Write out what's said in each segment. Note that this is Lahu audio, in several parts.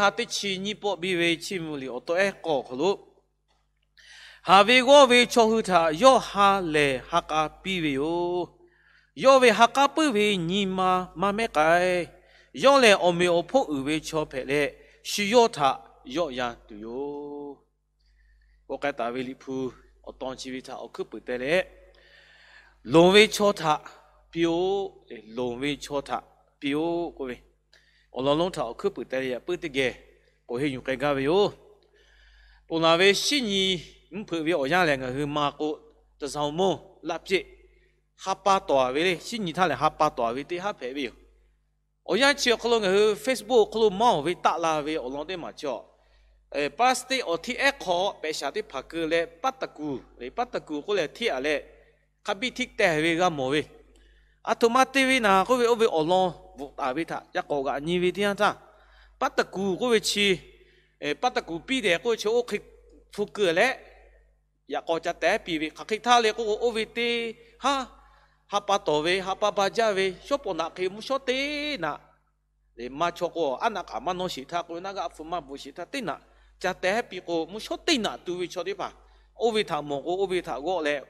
ha teˇ chi nyiˇ pawˆ biˇ ve Chiˇ mvuh liꞈ awˬ taw ehˉ k'awˇ awˬ hk'aw lo, haˍ ve g'awˇ ve chaw hui htaꞈ yawˇ ha lehˬ ha k'a piˇ ve yoˬ. Yawˇ ve ha k'aˉ puiˉ ve nyi ma maˇ mehˉ k'ai. Yawˇ lehˬ awˬ meꞈ awˬ hponˇ uiˍ ve chaw hpehꞈ leh, shu yawˇ htaꞈ yawˆ yan tuˬ yoˬ. K'oˆ k'ai taˍ ve Liꞈ hpu awˬ tawn chi ve htaꞈ awˬ hkuiˉ puiˍ teh leh, Loˍ ve chaw htaꞈ piˇ-oˆ, loˍ ve chaw htaꞈ piˇ-oˆ k'oˆ ve, awˬ lawn lonˉ htaꞈ awˬ hkuiˉ puiˍ teh leh yaꞈ puiˉ teˇ geh k'oꞈ heˆ yuˬ k'ai gaˇ ve yoˬ. Ponˬ laˬ ve shinˉ nyi mvuhˇ hpeuꞈ ve awˬ yanˇ lehˬ, ngaˬ hui ma k'o, တစောင်မုန်းလပြည့် ha pa tawˍ ve le, shinˉ nyi htaˇ lehˬ ha pa tawˍ ve teˇ haˉ hpehꞈ ve yoˬ. Awˬ yanˇ chi awˬ hk'aw lo ngaˬ hui Facebook awˬ hk'aw lo maˇ-oˬ ve taˆ la ve awˬ lawn teˇ maˬ chi, plastic awˬ htiˇ ehˉ hk'aw pehꞈ shaˍ teˇ hpaˍ keu leh paˉ taˍ kuˬ, paˉ taˍ kuˬ k'oˆ leh htiˇ aꞈ leh hk'a biˇ htiˇ teh ve g'a mawˬ ve, aˬ htoꞈ ma te ve naˍ k'oˆ ve, oˇ ve awˬ lawn bvuhꞈ taˍ ve htaꞈ ca k'awꞈ g'aꞈ nyi ve teˇ yanˇ htaˇ, paˉ taˍ kuˬ k'oˆ ve chi, paˉ taˍ kuˬ piˇ tehꞈ k'oˆ ve chi oˇ hk'e hpu keu leh, yaꞈ k'aw ca teh piˇ ve hk'aˬ hk'e htaˇ le k'oˆ k'o, oˇ ve teˇ haˉ ha pa tawˍ ve, ha pa ba jaˇ ve shawˉ pawˍ naꞈ hk'e mvuhˇ shawˉ teˇ naꞈ, maˇ chaw k'o aˉ naˆ k'aꞈ maˇ nawˇ sheˍ htaˇ k'oˆ ve, naˆ g'aˆ hpu maˇ bvuhꞈ sheˍ htaˇ teˇ naꞈ ca teh piˇ k'o, mvuhˇ shawˉ teˇ naꞈ tu ve chaw teˇ hpaˍ oˇ ve htaꞈ mawˬ k'o, oˇ ve htaꞈ g'awˆ leh,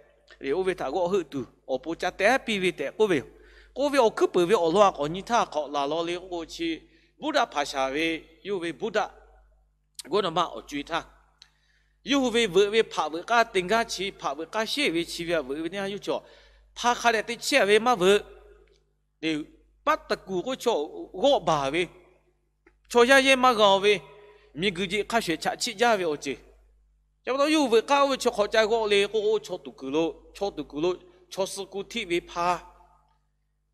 oˇ ve htaꞈ g'awˆ heuˆ tuˬ awˬ pon ca teh piˇ ve tehꞈ k'oˆ ve yoˬ. K'oˆ ve awˬ hkuiˉ puiˍ ve awˬ lawn a k'awꞈ nyi htaˇ hk'awꞈ laˬ law le k'oˆ k'o chi, Buddha hpaˍ shaˍ ve, yawˇ ve Buddha กรรม awˬ co-e htaˇ, yawˇ hui ve veuꞈ ve hpaꞈ veuꞈ k'aˇ te gaˇ chi, hpaꞈ veuꞈ k'aˇ sheˆ ve chi ve a veuꞈ ve teˇ yanˇ yawˇ chaw hpaˇ hk'a dehꞈ te chehˇ ve maˇ veuꞈ. Paˉ taˍ kuˬ k'oˆ chaw g'awˆ baˬ ve, chaw yaˇ yehˇ maˇ g'a-o ve, miˬ guiˬ jeꞈ hk'a shuˍ eˍ chaꞈ chiˆ jaˇ ve awˬ ceuˬ. Chi pa taw yawˇ hui veuꞈ k'aˇ oˇ ve chaw hk'awꞈ ca g'awˆ le k'oˆ k'o, chaw tuˍ kuiˬ lo, chaw tuˍ kuiˬ lo chaw suh ku htiˆ ve hpa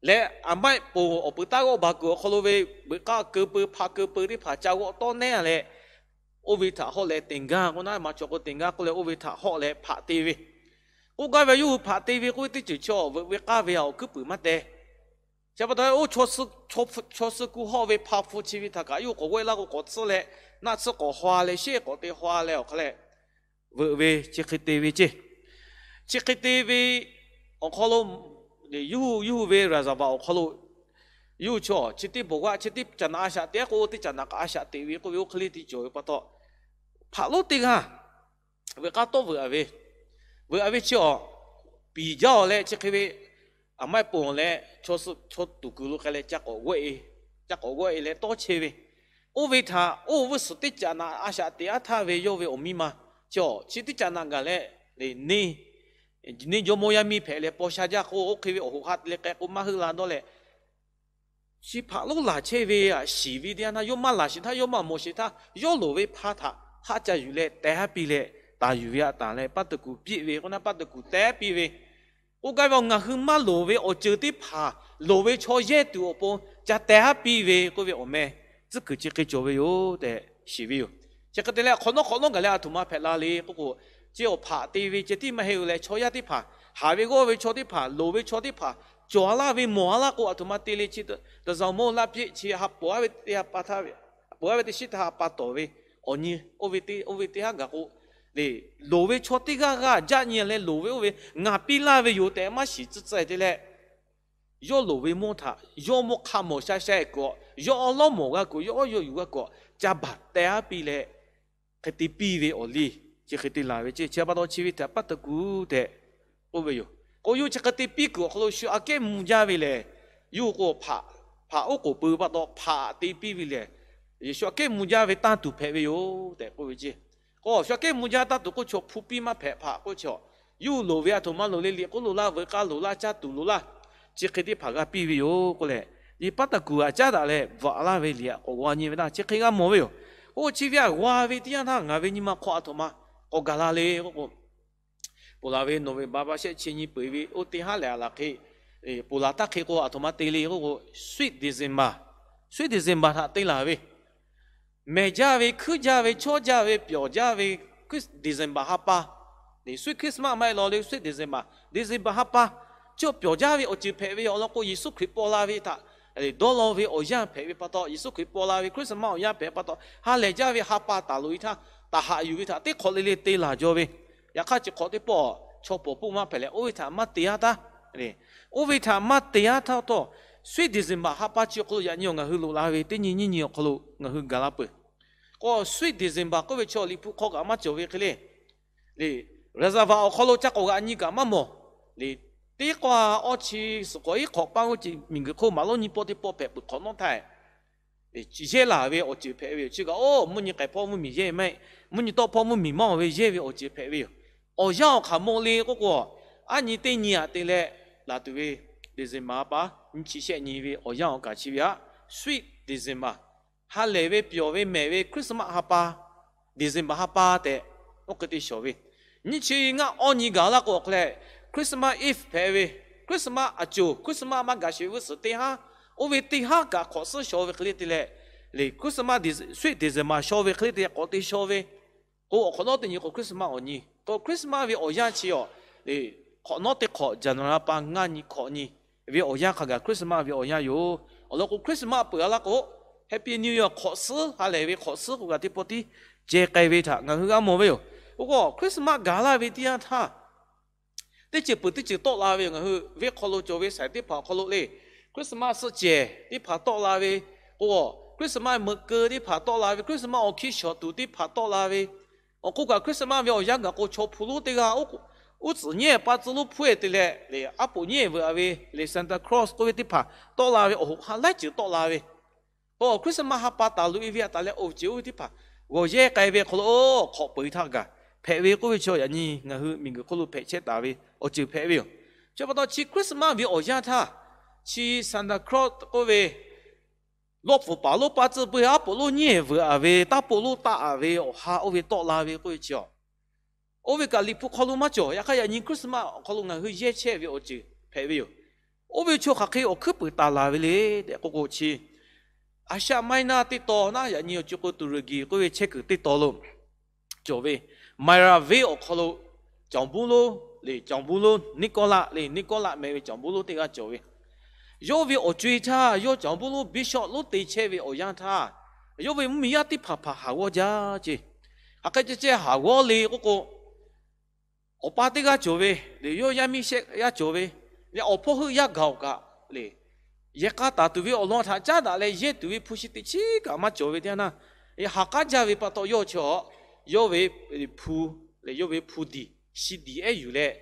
leh, aˬ maˆ ponˬ awˬ peuˬ taˇ g'awˆ baˬ kuiˬ awˬ hk'aw lo ve veuꞈ k'aˇ keu peu hpa keu peu teˇ hpaˍ ca g'awˆ tawˆ nehˉ leh, oˇ ve htaꞈ hawˆ leh teꞈ gaˇ k'oˆ naˉ, maˇ chaw k'o teꞈ gaˇ k'oˆ leh oˇ ve htaꞈ hawˆ leh hpaꞈ te ve. K'oˆ gaˇ ve, yawˇ hui hpaꞈ te ve k'oˆ ve teˇ ceuˬ chi awˬ veuꞈ ve k'aˇ ve awˬ hkuiˉ puiˍ maˇ teh. Chi pa taw oˇ chaw suh ku hawˆ ve hpa hpu chi ve htaꞈ kaꞈ yawˇ hui k'awꞈ g'awˆ-e laˇ k'o k'awꞈ tsuhˇ leh, naˆ tsuhˇ k'awꞈ haw leh, sheˆ k'awꞈ te haw leh awˬ hk'a leh, veuꞈ ve chi hk'e te ve ceˇ. Chi hk'e te ve awˬ hk'aw lo, yawˇ hui ve ราชวัง awˬ hk'aw lo, yawˇ hui chaw chi teˇ bon g'aˇ chi teˇ caꞈ naꞈ a shaꞈ teꞈ k'o, teˇ caꞈ naꞈ kaꞈ a shaꞈ teꞈ ve k'oˆ ve oˇ hk'e le te cawˬ ve pa taw, hpaꞈ lonˉ teˇ g'aˇ veuꞈ k'aˇ tawˆ veuꞈ-a ve, veuꞈ-a ve chi awˬ piˍ jaˇ-aw leh chi hk'e ve aˬ maˆ ponˬ leh, chaw tuˍ kuiˬ lo k'ai leh ca k'awꞈ g'awˆ-e leh tawˇ chehˇ ve, oˇ ve htaꞈ oˇ vuiˇ suhˍ teˇ caꞈ naꞈ a shaꞈ teꞈ-a htaˇ ve yawˇ ve awˬ miˇ ma chi awˬ chi teˇ caꞈ naꞈ gaˬ leh, neˇ jawˇmawˇ yaˇ miˇ hpehꞈ leh paw sha jaˇ k'o, oˇ hk'e ve awˬ hoꞈ ha te leh k'ai k'o maˇ heuˆ la dawˇ leh, chi hpaꞈ lonˉ laˬ chehˇ ve aꞈ shiˍ ve teˇ yanˇ htaˇ, yawˇ maˇ laˬ sheˍ htaˇ, yawˇ maˇ mawˬ sheˍ htaˇ, yawˇ loˍ ve hpa htaꞈ haˆ ca yuˬ leh teh haˉ piˇ leh, taˍ yuˬ ve aꞈ taˍ leh paˉ tuˍ kuˬ piˇ ve k'oˆ naˉ, paˉ tuˍ kuˬ teh piˇ ve, k'oˆ gaˇ ve awˬ ngaˬ hui maˇ loˍ ve awˬ ceuˬ teˇ hpaˍ loˍ ve chaw yehˇ tuˬ awˬ pon ca teh haˉ piˇ ve k'oˆ ve awˬ meh tcuhˉ kuiˬ chi hk'e cawˬ ve yoˬ tehꞈ shiˍ ve yoˬ. Chi hk'e te leh hk'awꞈ nawˉ hk'awꞈ nawˉ gaˬ leh aˬ htoꞈ ma hpehꞈ la le k'oˆ k'o, chi awˬ hpaꞈ te ve ceh tiˉ maˇ heˆ-o leh, chaw yaˇ teˇ hpaˍ, haˍ ve g'awˇ ve chaw teˇ hpaˍ, loˍ ve chaw teˇ hpaˍ, cawˬ laˇ ve mawˬ-a laˇ k'o, aˬ htoꞈ ma te le chi, တစောင်မုန်းလပြည့် chi ha poˍ-a ve teˇ ha pa htaˇ ve, poˍ-a ve teˇ shiˉ htaˇ ha pa tawˍ ve awˬ nyi, oˇ ve teˇ haˉ gaˬ k'o, loˍ ve chaw teˇ g'aˇ g'aˇ jaˆ nyi leh loˍ ve oˇ ve ngaˬ piˇ laˇ ve yoˬ tehꞈ maˇ shiˍ tcuhˉ tcuhˉ te leh, yawˇ loˍ ve mawˇ htaꞈ yawˇ mawˇ hk'a mawˬ sha sha-e kuiˬ-a, yawˇ awˉ lawˉ mawˬ g'a kuiˬ, yawˇ awˉ yawˇ yuˬ g'a kuiˬ-a, ca baˬ teh haˉ piˇ leh, hk'e te piˇ ve awˬ liˇ chi hk'e te laˬ ve ceˇ. Chi pa taw chi ve htaꞈ paˉ tuˍ kuˬ tehꞈ k'oˆ ve yoˬ. K'o yawˇ chi hk'e te piˇ kuiˬ awˬ hk'aw lo shu aꞈ kehˉ mvuh jaˇ ve lehˬ, yawˇ k'o hpaꞈ, hpaꞈ oˉ k'oˍ pui pa taw hpaꞈ te piˇ ve lehˬ, Yeˍsuˆ aꞈ kehˉ mvuh jaˇ ve tanˇ tuˬ hpehꞈ ve yoˬ tehꞈ k'oˆ ve ceˇ. K'o Yeˍsuˆ aꞈ kehˉ mvuh jaˇ tanˇ tuˬ k'oˆ chaw hpu piˇ maˇ hpehꞈ hpaꞈ k'oˆ chaw, yawˇ loˍ ve aˬ htoꞈ ma loˍ le, liꞈ k'oˆ loˍ laˇ, veuꞈ k'aˇ loˍ laˇ, caˇ tuˬ loˍ laˇ, chi hk'e teˇ hpaˍ g'a piˇ ve yoˬ k'oˆ leh, paˉ taˍ kuˬ aꞈ caˉ daꞈ leh bvuhꞈ laˇ ve liꞈ aꞈ k'awꞈ g'aw nyi ve htaˇ chi hk'e g'a mawˬ ve yoˬ. Oˇ chi ve aꞈ g'aw ve teˇ yanˇ htaˇ ngaˬ ve nyi ma hk'aw aˬ htoꞈ ma k'awꞈ gaˬ la le k'oˆ k'o, ponˬ laˬ ve November ba shehˆ chi nyi peuˬ ve oˇ teˇ haˉ lehˬ aˬ laˬ hk'e, ponˬ laˬ htaˇ hk'e k'o aˬ htoꞈ ma te le k'oˆ k'o, Sweet December, Sweet December htaꞈ te laˬ ve, mehˬ jaˇ ve, hkuiˉ jaˇ ve, chawˇ jaˇ ve, pyawˬ jaˇ ve, December ha pa, Sweet Christmas maˇ heˆ law le, Sweet December, December ha pa, chi pyawˬ jaˇ ve awˬ ceuˬ hpehꞈ ve awˬ lawn k'o, Yeˍsuˆ Hkriꞈ paw la ve htaꞈ dawˇ law ve awˬ yanˇ hpehꞈ ve pa taw, Yeˍsuˆ Hkriꞈ paw la ve Christmas awˬ yanˇ hpehꞈ pa taw, ha lehˬ jaˇ ve ha pa taˍ loꞈ-e htaˇ, taˍ haꞈ yuˬ ve htaꞈ teˇ hk'awꞈ le le te laˬ jaw ve, yaꞈ hk'aˇ chi hk'awꞈ teˇ pawˆ chaw pawnˍ puˇ maˇ hpehꞈ leh, oˇ ve htaꞈ maˇ te-a htaˇ, oˇ ve htaꞈ maˇ te-a htaˇ htawˇ, Sweet December ha pa chi awˬ hk'aw lo yaꞈ nyi awˬ ngaˬ hui loꞈ la ve teˇ nyi nyiˇ nyi awˬ hk'aw lo ngaˬ hui gaˬ la peuˬ. K'o sweet December k'oˆ ve chaw Liꞈ hpu hk'aw kaꞈ maˇ cawˬ ve hk'e le. Liꞈ reservoir awˬ hk'aw lo ca k'awꞈ g'aꞈ nyi kaꞈ maˇ mawˬ. Liꞈ teˇ k'awˇ awˇ chi suhˍ k'awꞈ iˉ hk'awꞈ paˇ g'uˇ ce miˬguiˬ hk'oˆ maˍ lonˉ nyi pawˆ teˇ pawˆ hpehꞈ peuˬ hk'awꞈ nawˉ htaˇ, yehˇ laˬ ve awˬ ceuˬ hpehꞈ ve yoˬ. Chi kaꞈ oˇ mvuhˇ nyi k'ai hpawˇ mvuhˇ miˬ yehˇ maˇ heˆ. Mvuhˇ nyi tawˆ hpawˇ mvuhˇ miˬ maˇ ve yehˇ ve awˬ ceuˬ hpehꞈ ve yoˬ. Awˬ yanˇ awˬ hk'aˬ mo le k'oˆ k'o, aˉ nyi teˇ nyi aꞈ te leh laˬ tuˬ ve December ha pa nyi chi shehˆ nyi ve awˬ yanˇ awˬ kaˍ chi ve aꞈ, sweet December, ha lehˬ ve pyawˬ ve mehˍ ve Christmas ha pa, December ha pa tehꞈ oˇ hk'e te shawˍ ve. Nyiˇ chi ngaˇ awˇ nyi gaˬ laˇ k'o awˬ hk'e leh, Christmas Eve hpehꞈ ve, Christmas aˬ coˬ, Christmas maˇ gaˬ sheˍ ve g'uˇ suhˍ teˇ haˉ, oˇ ve teˇ haˉ kaꞈ hk'awꞈ suhˉ shaw ve hk'e le te leh, liꞈ Christmas, sweet December shaw ve hk'e le te k'awꞈ te shaw ve k'o, awˬ hk'awꞈ nawˉ teˇ nyi k'o Christmas awˬ nyi k'o, Christmas ve awˬ yanˇ chi awˬ, hk'awꞈ nawˉ teˇ hk'awꞈ January ha pa ngaˇ nyi hkawꞈ nyi ve awˬ yanˇ hk'a gaˬ Christmas ve awˬ yanˇ yoˬ. Awˬ lawn k'o Christmas peuˬ a laˇ k'o, Happy New Year hk'awꞈ suhˉ ha lehˬ ve hk'awꞈ suhˉ k'o g'a teˇ pawˆ tiˉ ceh k'ai ve htaꞈ ngaˬ hui g'a mawˬ ve yoˬ. Oˇ k'o Christmas gaˬ laˇ ve teˇ yanˇ htaˇ, teˇ ceuˬ peuˬ teˇ ceuˬ tawˆ la ve yoˬ. Ngaˬ hui venˇ hk'aw lo cawˬ ve saiˍ teˇ hpaˍ awˬ hk'aw lo le, Christmas suhˆ cehˬ teˇ hpaˍ tawˆ la ve, k'o Christmas meuꞈ keu teˇ hpaˍ tawˆ la ve, Christmas awˬ hkiˇ shawˍ tuˬ teˇ hpaˍ tawˆ la ve, awˬ hk'oˆ kaꞈ Christmas ve awˬ yanˇ gaˬ k'o chaw hpu lonˉ teˇ g'aˇ uˉ tcuhˍ nyi pa tcuh lonˉ hpuˉ e te leh, aˉ poꞈ nyi veuꞈ a ve le Santa Claus k'oˆ ve teˇ hpaˍ tawˆ la ve, awˬ hoꞈ ha laiˉ ceuˬ tawˆ la ve, k'o Christmas ha pa taˍ loꞈ e ve htaꞈ leh awˬ ceuˬ oˇ ve teˇ hpaˍ g'awˬ yehˇ k'ai ve hk'aw lo hk'awꞈ peuˬ htaˇ gaˬ hpehꞈ ve k'oˆ ve chaw yaꞈ nyi ngaˬ hui miˬguiˬ hk'oˆ lo hpehꞈ chehˇ taˍ ve awˬ ceuˬ hpehꞈ ve yoˬ. Chi pa taw chi Christmas ve awˬ yanˇ htaˇ, chi Santa Claus k'oˆ ve lawˇ pfuhˍ paˍ lonˉ pa tcuh peu aˉ poꞈ lonˉ nyi veuꞈ a ve, taˇ poˆ lonˉ taˆ a ve awˬ ha oˇ ve tawˆ la ve k'oˆ ve chi a, oˇ ve kaꞈ Liꞈ hpu hk'aw lo maˇ cawˬ. Yaꞈ hk'aˇ yaꞈ nyi Christmas awˬ hk'aw lo ngaˬ hui yehˇ chehˇ ve awˬ ceuˬ hpehꞈ ve yoˬ. Oˇ ve chaw hk'aˬ hk'e awˬ hkuiˉ puiˍ taˍ laˬ ve le tehꞈ k'oˆ k'o chi, Asia Minor teˇ tawn naˉ yaꞈ nyi awˬ co k'o Tuˍruˍgiˍ k'oˆ ve chehˇ kuiˬ teˇ tawn lo cawˬ ve, Myra venˇ awˬ hk'aw lo Caˍ Bon lonˉ le, Caˍ Bon lonˉ Nicholas le, Nicholas meh ve Caˍ Bon lonˉ teˇ g'aˇ cawˬ ve, yawˇ ve awˬ co e htaˇ yawˇ Caˍ Bon lonˉ bishop lonˉ te chehˇ ve awˬ yanˇ htaˇ, yawˇ ve mvuhˇmiˬ yaˇ teˇ hpaˍ hpaˍ haˍ g'awˇ jaˇ ce. Hk'aˬ hk'e ceh ceh haˍ g'awˇ le k'oˆ k'o, awˬ pa teˇ g'aˇ cawˬ ve le, yawˇ yaˇ miˇ shehˆ yaˇ cawˬ ve le, awˬ hpawˇ heuˆ yaˇ gaˬ awˬ kaꞈ le, yehˬ k'a taˍ tuˬ ve awˬ lawn htaꞈ caˉ daꞈ leh yehˇ tuˬ ve hpu shi teꞈ chiˉ kaꞈ maˇ cawˬ ve teˇ yanˇ, haˍ k'aˉ jaˇ ve pa taw yawˇ chi a, yawˇ ve hpu le, yawˇ ve hpu diˬ shi diˬ ehˉ yuˬ leh,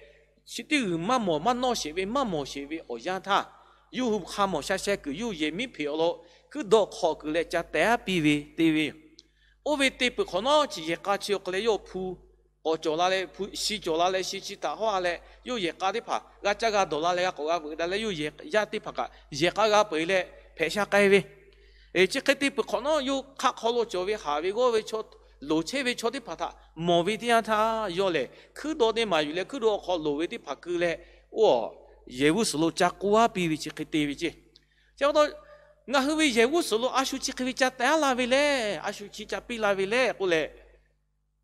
chi teˇ g'uiˬ maˇ mawˬ maˇ nawˇ sheˍ ve maˇ mawˬ sheˍ ve awˬ yanˇ htaˇ, yawˇ hui hk'a mawˬ sha sheh kuiˬ yawˇ yehˬ miˉ hpeꞈ awˬ lawn hkuiˉ dawˇ hk'aw kuiˬ leh ca teh aˉ piˇ ve te ve yoˬ. Oˇ ve te peuˬ hk'awꞈ nawˉ chi yehˬ k'a chi awˬ hk'aw leh yawˇ hpu k'awꞈ cawˬ la leh, shi cawˬ la leh shi chi htaꞈ hawˉ a leh yawˇ yehˬ k'a teˇ hpaˍ g'a caˇ g'a dawˬ la leh g'a k'awꞈ g'a veuꞈ daꞈ leh yawˇ yehˬ yaˇ teˇ hpaˍ kaꞈ yehˬ k'a g'a peu eˬ leh hpehꞈ sha k'ai ve, chi hk'e te peuˬ hk'awꞈ nawˉ yawˇ hk'aˆ hk'aw lo cawˬ ve haˍ ve g'awˇ ve chaw, loˍ chehˇ ve chaw teˇ hpaˍ htaꞈ mawˬ ve teˇ yanˇ htaˇ yawˇ lehˬ hkuiˉ dawˇ teˇ maˍ yuˬ leh hkuiˉ dawˇ awˬ hk'aw loˍ ve teˇ hpaˍ keu leh, oˇ yehˬ g'uˇ suhˍ lo ca k'oˆ aˉ piˇ ve chi hk'e te ve ce. Chi pa taw ngaˬ hui ve yehˬ g'uˇ suhˍ lo a shu chi hk'e ve ca teh aˉ la ve le, a shu chi ca piˇ la ve le k'oˆ leh,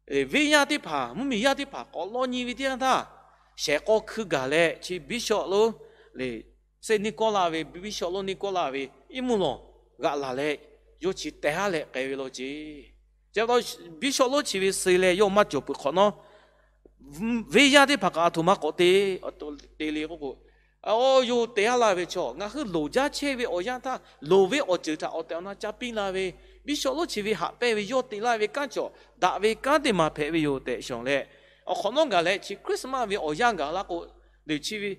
venˇ yaˇ teˇ hpaˍ mvuhˇmiˬ yaˇ teˇ hpaˍ k'awꞈ law nyi ve teˇ yanˇ htaˇ, shehˍ k'aw hkui gaˬ leh chi bishop lonˉ le, Saint Nicholas ve bishop lonˉ Nicholas ve iˉ mvuhˇ lawˬ g'aꞈ laˬ leh, yawˇ chi teh aˉ leh k'ai ve law ce. Chi pa taw bishop lonˉ chi ve suh leh yawˇ maˇ cawˬ peuˬ hk'awꞈ nawˉ, venˇ yaˇ teˇ hpaˍ kaꞈ a htoꞈ ma k'awꞈ te, te le k'oˆ k'o, yawˇ teh aˉ la ve chaw ngaˬ hui loˍ jaˇ chehˇ ve awˬ yanˇ htaˇ loˍ ve awˬ ceuˬ htaꞈ awˬ tehˬ awˬ na ca piˇ la ve, bishop lonˉ chi ve haꞈ pehnˇ ve yawˇ te laˇ ve kanˉ cawˬ daꞈ ve kanˉ teˇ maˬ hpehꞈ ve yoˬ tehꞈ shawˍ leh, awˬ hk'awꞈ nawˉ gaˬ leh chi Christmas ve awˬ yanˇ gaˬ laˇ k'o, leuˬ chi ve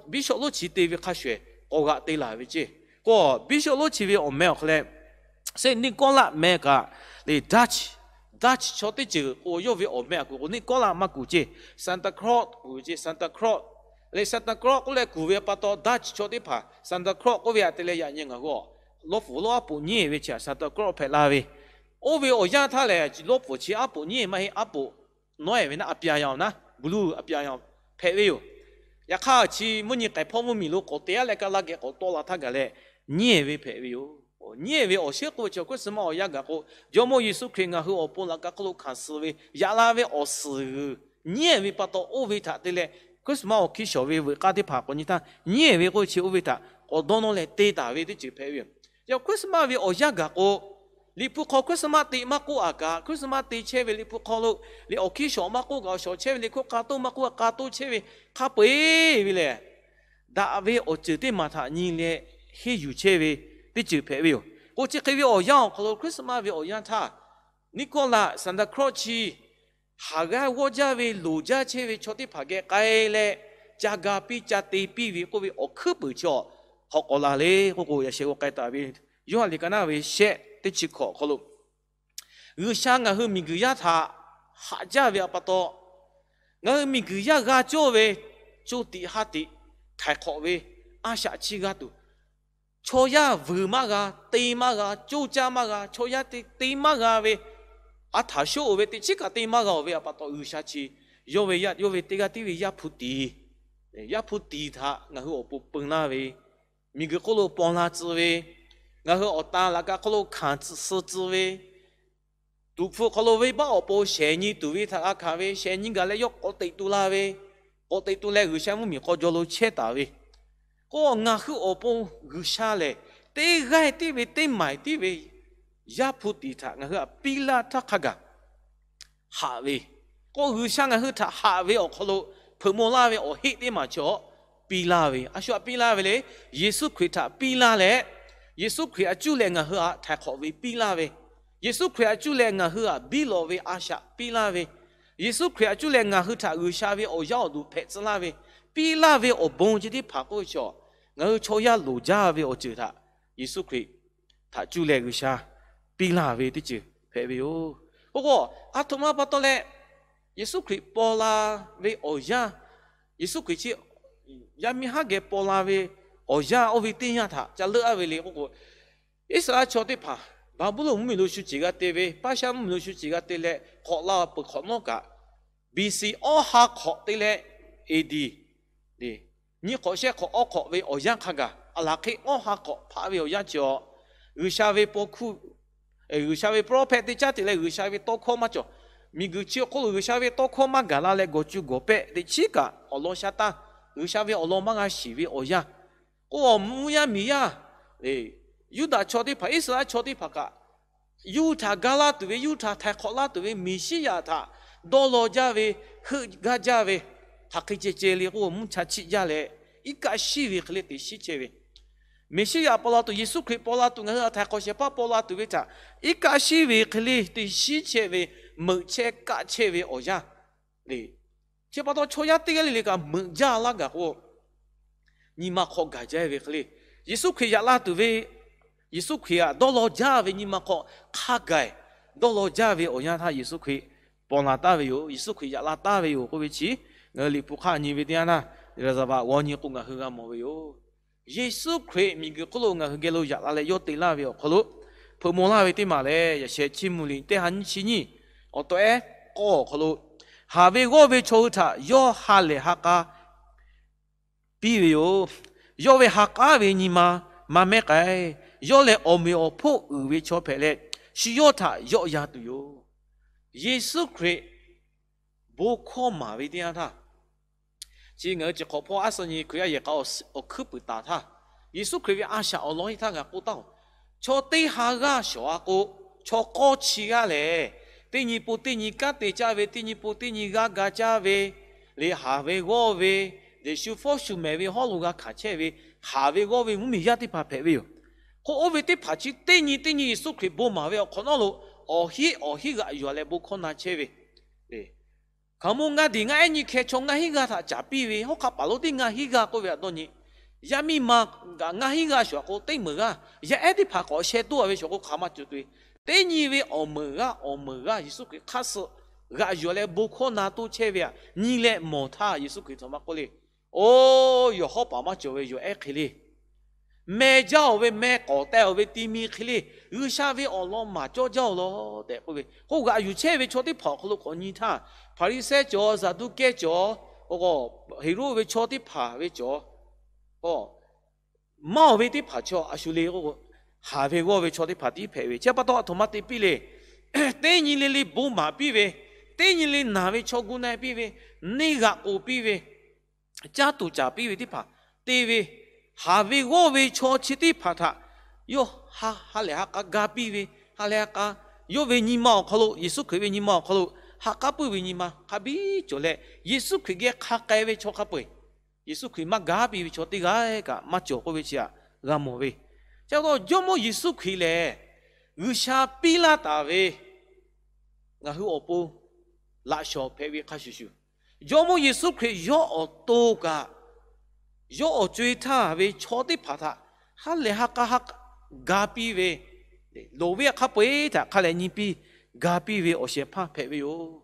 bishop lonˉ chi te ve hk'a shuˍ ehˍ k'awꞈ g'aꞈ te laˬ ve ce. K'o bishop lonˉ chi ve awˬ meh awˬ hk'aw leh, Saint Nicholas meh kaꞈ le Dutch, Dutch chaw teˇ ceuˬ k'o yawˇ ve awˬ meh a kuˬ k'o Nicholas maˇ kuˬ ce, Santa Claus kuˬ ve ce, Santa Claus. Le Santa Claus k'oˆ leh kuˬ ve pa taw Dutch chaw teˇ hpaˍ Santa Claus k'oˆ ve htaꞈ te leh yaꞈ nyi ngaˬ hui lawˇ pfuhˍ lonˉ aˉ poꞈ nyiˉ ve chi Santa Claus hpehꞈ la ve. Oˇ ve awˬ yanˇ htaˇ lehˬ lawˇ pfuhˍ chi aˉ poꞈ nyiˉ maˇ heˆ, aˉ poꞈ nawˉ ehˍ ve naˉ a pia yaˇ awˬ naˉ blue a pia yaˇ hpehꞈ ve yoˬ. Yaꞈ hk'aˇ chi mvuhˇ nyi k'ai hpawˇ mvuhˇmiˬ lo k'awꞈ te aˉ leh kaˇ laˇ geh k'awꞈ tawˆ la htaˇ gaˬ leh nyiˉ ehˍ ve hpehꞈ ve yoˬ. Nyiˉ ehˍ ve awˬ sheˉ k'oˆ ve chi Christmas awˬ yanˇ gaˬ k'o, Jawˇmawˇ Yeˍsuˆ Hkriꞈ ngaˬ hui awˬ pon laꞈ ka hk'oˆ lo hkanˍ suh ve yaꞈ la ve awˬ suhˍ g'uiˬ nyiˉ ehˍ ve pa taw oˇ ve htaꞈ te leh Christmas awˬ hkiˇ shawˍ ve veuꞈ k'aˇ teˇ hpaˍ k'awꞈ nyi htaˇ nyiˉ ehˍ ve k'oˆ ve chi oˇ ve htaꞈ k'awꞈ dawˇ nawˇ leh te taˍ ve teˇ ceuˬ hpehꞈ ve yoˬ. Yaꞈ Christmas ve awˬ yanˇ gaˬ k'o, Liꞈ hpu hk'aw Christmas te maˇ k'oˆ a kaꞈ, Christmas te chehˇ ve Liꞈ hpu hk'aw lo, liꞈ awˬ hkiˇ shawˍ maˇ k'oˆ kaꞈ, awˬ shawˍ chehˇ ve liꞈ hk'oˆ k'a toˇ maˇ k'oˆ kaꞈ k'a toˇ chehˇ ve hk'a peu eˬ ve lehˬ, daꞈ ve awˬ ceuˬ teˇ maˬ htaꞈ nyi leh henˇ yuˬ chehˇ ve teˇ ceuˬ hpehꞈ ve yoˬ. K'o chi hk'e ve awˬ yanˇ awˬ hk'aw lo Christmas ve awˬ yanˇ htaˇ Niˆkawˇlaꞈ Santa Claus chi haˍ g'aˇ g'awˇ jaˇ ve loˍ jaˇ chehˇ ve chaw teˇ hpaˍ geh k'ai leh, ca ga piˇ ca te piˇ ve k'oˆ ve awˬ hkuiˉ puiˍ chi awˬ hk'aw k'awꞈ la le k'oˆ k'o, yaꞈ sheh g'aw k'ai taˍ ve Yoˇhanˬ liꞈ ka naˇ ve shehˆ teˇ chi hkawꞈ awˬ hk'aw lo, G'uiˬsha ngaˬ hui miˬguiˬ yaˇ htaꞈ haꞈ jaˇ ve a pa taw, ngaˬ hui miˬguiˬ yaˇ g'a cawˇ ve co tiꞈ ha tiꞈ htaiˍ hk'awꞈ ve a shaꞈ chi g'a tuˬ, chaw yaˇ vuiˬ maˇ g'a, te maˇ g'a, coˇ caˇ maˇ g'a, chaw yaˇ te te maˇ g'a ve, a htaꞈ shoˉ oˬ ve teꞈ chiˉ kaꞈ te maˇ g'a oˬ ve a pa taw, G'uiˬsha chi yawˇ ve yaˇ, yawˇ ve teˇ g'aˇ tiˉ ve Yaˇ hpu tiˍ, Yaˇ hpu tiˍ htaꞈ ngaˬ hui awˬ pon peu laˇ ve, miˬguiˬ hk'oˆ lo paw la tcuh ve, ngaˬ hui awˬ tan laꞈ ka hk'oˆ lo hkanˍ suh tcuh ve, tuˍ hpfuh hk'aw lo venˇbaˆ awˬ pon shehˍ nyi tuˬ ve htaꞈ g'a hkanˍ ve, shehˍ nyi gaˬ leh yawˇ k'awꞈ teꞈ tu la ve, k'awꞈ teꞈ tu leh G'uiˬsha mvuhˇmiˬ hk'aw jaw lo chehˇ taˍ ve, k'o ngaˬ hui awˬ pon G'uiˬsha lehˬ, teˇ g'aˇ tiˉ ve teˇ maˬ tiˉ ve Yaˇ hpu tiˍ htaꞈ ngaˬ hui htaꞈ piˇ laˇ htaˇ hk'a gaˬ haꞈ ve, k'o G'uiˬsha ngaˬ hui htaꞈ haꞈ ve awˬ hk'aw lo hpeuꞈ maw laˇ ve awˬ heˆ teˇ maˬ chaw piˇ laˇ ve, a shu htaꞈ piˇ laˇ ve le. Yeˍsuˆ Hkriꞈ htaꞈ piˇ laˇ leh, Yeˍsuˆ Hkriꞈ a cuˇ leh ngaˬ hui htaꞈ htaiˍ hk'awꞈ ve piˇ laˇ ve, Yeˍsuˆ Hkriꞈ a cuˇ leh ngaˬ hui htaꞈ biˇ lawꞈ ve a shaꞈ piˇ laˇ ve, Yeˍsuˆ Hkriꞈ a cuˇ leh ngaˬ hui htaꞈ G'uiˬsha ve awˬ yaˇ awˬ duˬ hpehꞈ tcuh laˇ ve, piˇ laˇ ve awˬ bon chi teˇ hpaˍ k'oˆ ve chaw, ngaˬ hui chaw yaˇ loˍ jaˇ ve awˬ ceuˬ htaꞈ Yeˍsuˆ Hkriꞈ htaꞈ cuˇ leh G'uiˬsha piˇ laˇ ve teˇ ceuˬ hpehꞈ ve yoˬ. K'o k'o, a htoꞈ ma pa taw leh Yeˍsuˆ Hkriꞈ paw la ve awˬ yanˇ, Yeˍsuˆ Hkriꞈ chi yaˇ miˇ haˉ geh paw la ve awˬ yanˇ oˇ ve teˇ yanˇ htaꞈ ca leuˆ aˉ ve le k'oˆ k'o, Iˉsaˍreˍlaˆ chaw teˇ hpaˍ Baˍbuˍlonˍ mvuhˇmiˬ lo shu ceˬ g'a te ve, Paˉshaˆ mvuhˇmiˬ lo shu ceˬ g'a te leh hk'awꞈ la peuˬ hk'awꞈ nawˉ kaꞈ, B C awˇ ha hk'awꞈ te leh A D nyiˇ hk'awꞈ shehˆ hk'awꞈ awˇ hk'awꞈ ve awˬ yanˇ hk'a gaˬ, aˬ laˬ hk'e awˇ ha hk'awꞈ hpaˆ ve awˬ yanˇ chi awˬ, G'uiˬsha ve paw hkuˇ, G'uiˬsha ve prophet teˇ caˉ te leh G'uiˬsha ve tawˇ hkawˇ maˇ cawˬ. Miˬguiˬ chi awˬ hk'oˆ lo G'uiˬsha ve tawˇ hkawˇ maˇ gaˬ la leh gawˬ cu gawˬ pehˆ teꞈ chiˉ kaꞈ awˬ lawn sha taˇ, G'uiˬsha ve awˬ lawn maˇ g'a shiˍ ve awˬ yanˇ, k'o, awˬ mvuhˇ yaˇ miˬ yaˇ, Yuˇdaꞈ chaw teˇ hpaˍ, Iˉsaˍreˍlaˆ chaw teˇ hpaˍ kaꞈ, yawˇ hui htaꞈ ga laˇ tuˬ ve, yawˇ hui htaꞈ htaiˍ hk'awꞈ laˇ tuˬ ve Meˍsiˉyaꞈ htaꞈ dawˇ law jaˇ ve, heuˆ gaˇ jaˇ ve, hk'aˬ hk'e ceh ceh le k'o, mvuhˇ cha chiˆ jaˇ leh, iˉ kaˆ shiˉ ve hk'e le te shiˉ chehˇ ve, Meˍsiˉyaꞈ paw la tuˬ, Yeˍsuˆ Hkriꞈ paw la tuˬ, ngaˬ hui htaꞈ htaiˍ hk'awꞈ shehˍ hpaˇ paw la tuˬ ve htaꞈ iˉ kaˆ shiˉ ve hk'e le te shiˉ chehˇ ve, meuꞈ chehˇ kaˆ chehˇ ve awˬ yanˇ le. Chi pa taw chaw yaˇ teˇ g'aˇ le le kaꞈ meuꞈ jaˇ laˇ gaˬ k'o, nyi ma hk'aw gaˬ jaˇ ve hk'e le, Yeˍsuˆ Hkriꞈ yaꞈ la tuˬ ve, Yeˍsuˆ Hkriꞈ htaꞈ dawˇ law jaˇ ve nyi ma hk'aw hk'a gaˬ dawˇ law jaˇ ve awˬ yanˇ htaˇ Yeˍsuˆ Hkriꞈ paw la taˍ ve yoˬ. Yeˍsuˆ Hkriꞈ yaꞈ la taˍ ve yoˬ k'oˆ ve chi, ngaˬ hui Liꞈ hpu hk'aˆ nyi ve teˇ yanˇ htaˇ, Liꞈ laˍ zaˍ vaꞈ g'aw nyi k'o ngaˬ hui g'a mawˬ ve yoˬ. Yeˍsuˆ Hkriꞈ miˬguiˬ hk'oˆ lo ngaˬ hui geh lo yaꞈ la leh yawˇ te laˇ ve awˬ hk'aw lo, hpeuꞈ maw laˇ ve teˇ maˬ lehˬ, yaꞈ sheh chiˇ mvuh liꞈ teˇ ha nyiˇ chi nyiˇ awˬ taw ehˉ k'awˇ awˬ hk'aw lo, haˍ ve g'awˇ ve chaw hui htaꞈ yawˇ ha lehˬ ha k'a piˇ ve yoˬ. Yawˇ ve ha k'aˉ ve nyi ma maˇ mehˉ k'ai. Yawˇ lehˬ awˬ meꞈ awˬ hponˇ uiˍ ve chaw hpehꞈ leh, shu yawˇ htaꞈ yawˆ yan tuˬ yoˬ. Yeˍsuˆ Hkriꞈ bon hkawˇ maˍ ve teˇ yanˇ htaˇ, chi ngaˬ hui chi hk'awꞈ hpawˇ aˉ suh nyi Hkriꞈ yaˇ yehˬ k'a awˬ hkuiˉ puiˍ taˍ htaˇ, Yeˍsuˆ Hkriꞈ ve a shaꞈ awˬ lawn hiˆ htaˇ g'a k'oˆ taˍ-oˬ, chaw teˇ ha g'aˇ shawˍ a k'o, chaw k'awˇ chi g'aˇ lehˬ, teˇ nyi po teˇ nyi kanˉ te caˇ ve, teˇ nyi po teˇ nyi g'aˇ ga caˇ ve, le haˍ ve g'awˇ ve, deꞈ shu fawˉ shu mehˍ ve hawˉ lo g'a hkanˍ chehˇ ve, haˍ ve g'awˇ ve mvuhˇmiˬ yaˇ teˇ hpaˍ hpehꞈ ve yoˬ. K'o, oˇ ve teˇ hpaˍ chi teˇ nyi teˇ nyi Yeˍsuˆ Hkriꞈ bon maˍ ve awˬ hk'awꞈ nawˉ lo, awˬ hinˉ awˬ hinˉ g'aꞈ yuˬ leh bon hkawˇ na chehˇ ve, Hkaoˍmonˇ ngaˇ diˬ ngaˇ ehˉ nyi hkeh chaw ngaˇ hinˉ g'aˇ htaꞈ caˍ piˇ ve, hawˉ hk'aˆ paˍ lonˉ teˇ ngaˇ hinˉ g'aˇ k'oˆ ve a dawˇ nyi. Yaˇ miˇ ma kaꞈ ngaˇ hinˉ g'aˇ shawˍ k'o, teˇ meunˍ g'aˇ yaˇ ehˉ teˇ hpaˍ k'awꞈ sheh toˇ a ve shawˍ k'o, hk'aˬ ma cawˬ tuˬ ve. Teˇ nyi ve awˬ meunˍ g'aˇ awˬ meunˍ g'aˇ Yeˍsuˆ Hkriꞈ hk'aˇ suh g'aꞈ yuˬ leh bon hkawˇ na toˇ chehˇ ve aꞈ nyi leh mawˬ htaˇ, Yeˍsuˆ Hkriꞈ htaꞈ maˇ k'oˆ le. Oˇ, yawˬ hawˉ paˍ maˇ cawˬ ve yawˬ ehˉ hk'e le, meh jaˇ-oˬ ve, meh k'awꞈ teh-oˬ ve ti mi hk'e le, G'uiˬsha ve awˬ lawn maˍ cawˇ jaˇ-oˬ law tehꞈ k'oˆ ve. K'o, g'aꞈ yuˬ chehˇ ve chaw teˇ hpaˍ awˬ hk'aw lo k'awꞈ nyi htaˇ, Hpaˍriˍsehˇ cawˬ, Zaˍduˆkehˇ cawˬ, Heˍroˆ ve chaw teˇ hpaˍ ve cawˬ, maˇ-oˬ ve teˇ hpaˍ chaw a shu le k'o, haˍ ve g'awˇ ve chaw teˇ hpaˍ tiˉ hpehꞈ ve. Chi pa taw a htoꞈ ma te piˇ le. Teˇ nyi le le bon maˍ piˇ ve, teˇ nyi le naˬ ve chaw gu na piˇ ve, neˇ g'aꞈ k'oˍ piˇ ve, caˇ tuˬ caˍ piˇ ve teˇ hpaˍ te ve, haˍ ve g'awˇ ve chaw chi teˇ hpaˍ htaꞈ yawˇ ha lehˬ ha k'a ga piˇ ve, ha lehˬ ha k'a, yawˇ ve nyi ma awˬ hk'aw lo, Yeˍsuˆ Hkriꞈ ve nyi ma awˬ hk'aw lo ha k'aˉ puiˉ ve nyi ma hk'a biˇ cawˬ leh, Yeˍsuˆ Hkriꞈ geh hk'a k'ai ve chaw hk'a peu-eˬ, Yeˍsuˆ Hkriꞈ maˇ gaˇ piˇ ve chaw teˇ g'aˇ kaꞈ maˇ cawˬ k'oˆ ve chi htaꞈ g'a mawˬ ve. Chi pa taw Jawˇmawˇ Yeˍsuˆ Hkriꞈ lehˬ, G'uiˬsha piˇ laˇ taˍ ve ngaˬ hui awˬ pon laꞈ shawnˍ hpehꞈ ve hk'a shuˍ shuˍ, Jawˇmawˇ Yeˍsuˆ Hkriꞈ yawˇ awˬ to kaꞈ, yawˇ awˬ co-e htaˇ ve chaw teˇ hpaˍ htaꞈ ha lehˬ ha k'a ha ga piˇ ve, loˍ ve hk'a peu-eˬ htaꞈ hk'a lehˬ nyi piˇ ga piˇ ve awˬ shehˍ hpaˇ hpehꞈ ve yoˬ.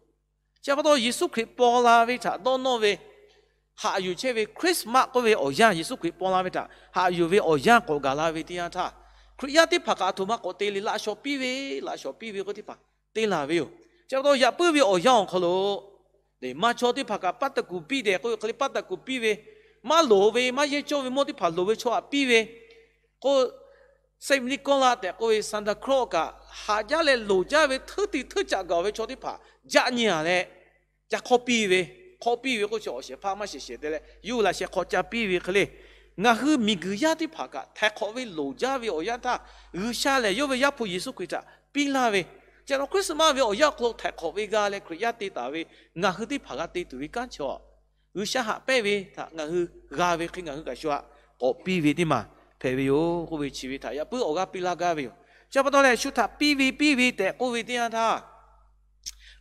Chi pa taw Yeˍsuˆ Hkriꞈ paw la ve htaꞈ dawˇ nawˇ ve haꞈ yuˬ chehˇ ve Christmas k'oˆ ve awˬ yanˇ, Yeˍsuˆ Hkriꞈ paw la ve htaꞈ haꞈ yuˬ ve awˬ yanˇ k'awꞈ gaˬ la ve teˇ yanˇ htaˇ, Hkriꞈ yaˇ teˇ hpaˍ kaꞈ a htoꞈ ma k'awꞈ te le, laꞈ shawnˍ piˇ ve, laꞈ shawnˍ piˇ ve k'oˆ teˇ hpaˍ te laˬ ve yoˬ. Chi pa taw yaꞈ puiˉ ve awˬ yanˇ awˬ hk'aw lo, maˇ chaw teˇ hpaˍ kaꞈ paˇ taˍ kuˬ piˇ tehꞈ k'oˆ ve hk'e le, paˇ taˍ kuˬ piˇ ve, maˇ loˍ ve maˇ yehˇ cawˇ ve mawˇ teˇ hpaˍ loˍ ve chaw htaꞈ piˇ ve, k'o, Saint Nicholas tehꞈ k'oˆ ve Santa Claus kaꞈ haꞈ jaˇ leh loˍ jaˇ ve hteuˇ te hteuˇ caꞈ gaˬ ve chaw teˇ hpaˍ jaˆ nyi-a leh, ca hk'awˇ piˇ ve, hk'awˇ piˇ ve k'oˆ chi awˬ shehˍ hpaˇ maˇ shehˍ shehˍ te leh yawˇ hui laꞈ sheh hk'aw ca piˇ ve hk'e le. Ngaˬ hui miˬguiˬ yaˇ teˇ hpaˍ kaꞈ htaiˍ hk'awꞈ ve loˍ jaˇ ve awˬ yanˇ htaˇ, G'uiˬsha lehˬ yawˇ ve Yaˇ hpu Yeˍsuˆ Hkriꞈ htaꞈ piˇ laˇ ve, chi pa taw Christmas ve awˬ yanˇ awˬ hk'aw lo htaiˍ hk'awꞈ ve g'a leh Hkriꞈ yaˇ te taˍ ve, ngaˬ hui teˇ hpaˍ g'a te tuˬ ve kanˉ chi, G'uiˬsha haꞈ pehnˇ ve htaꞈ ngaˬ hui g'a ve hk'e ngaˬ hui kaꞈ shu htaꞈ k'awꞈ piˇ ve teˇ maˬ hpehꞈ ve yoˬ k'oˆ ve chi ve htaꞈ yaꞈ puiˉ awˬ g'aˇ piˇ laˇ gaˇ ve yoˬ. Chi pa taw leh shu htaꞈ piˇ ve piˇ ve tehꞈ k'oˆ ve teˇ yanˇ htaˇ,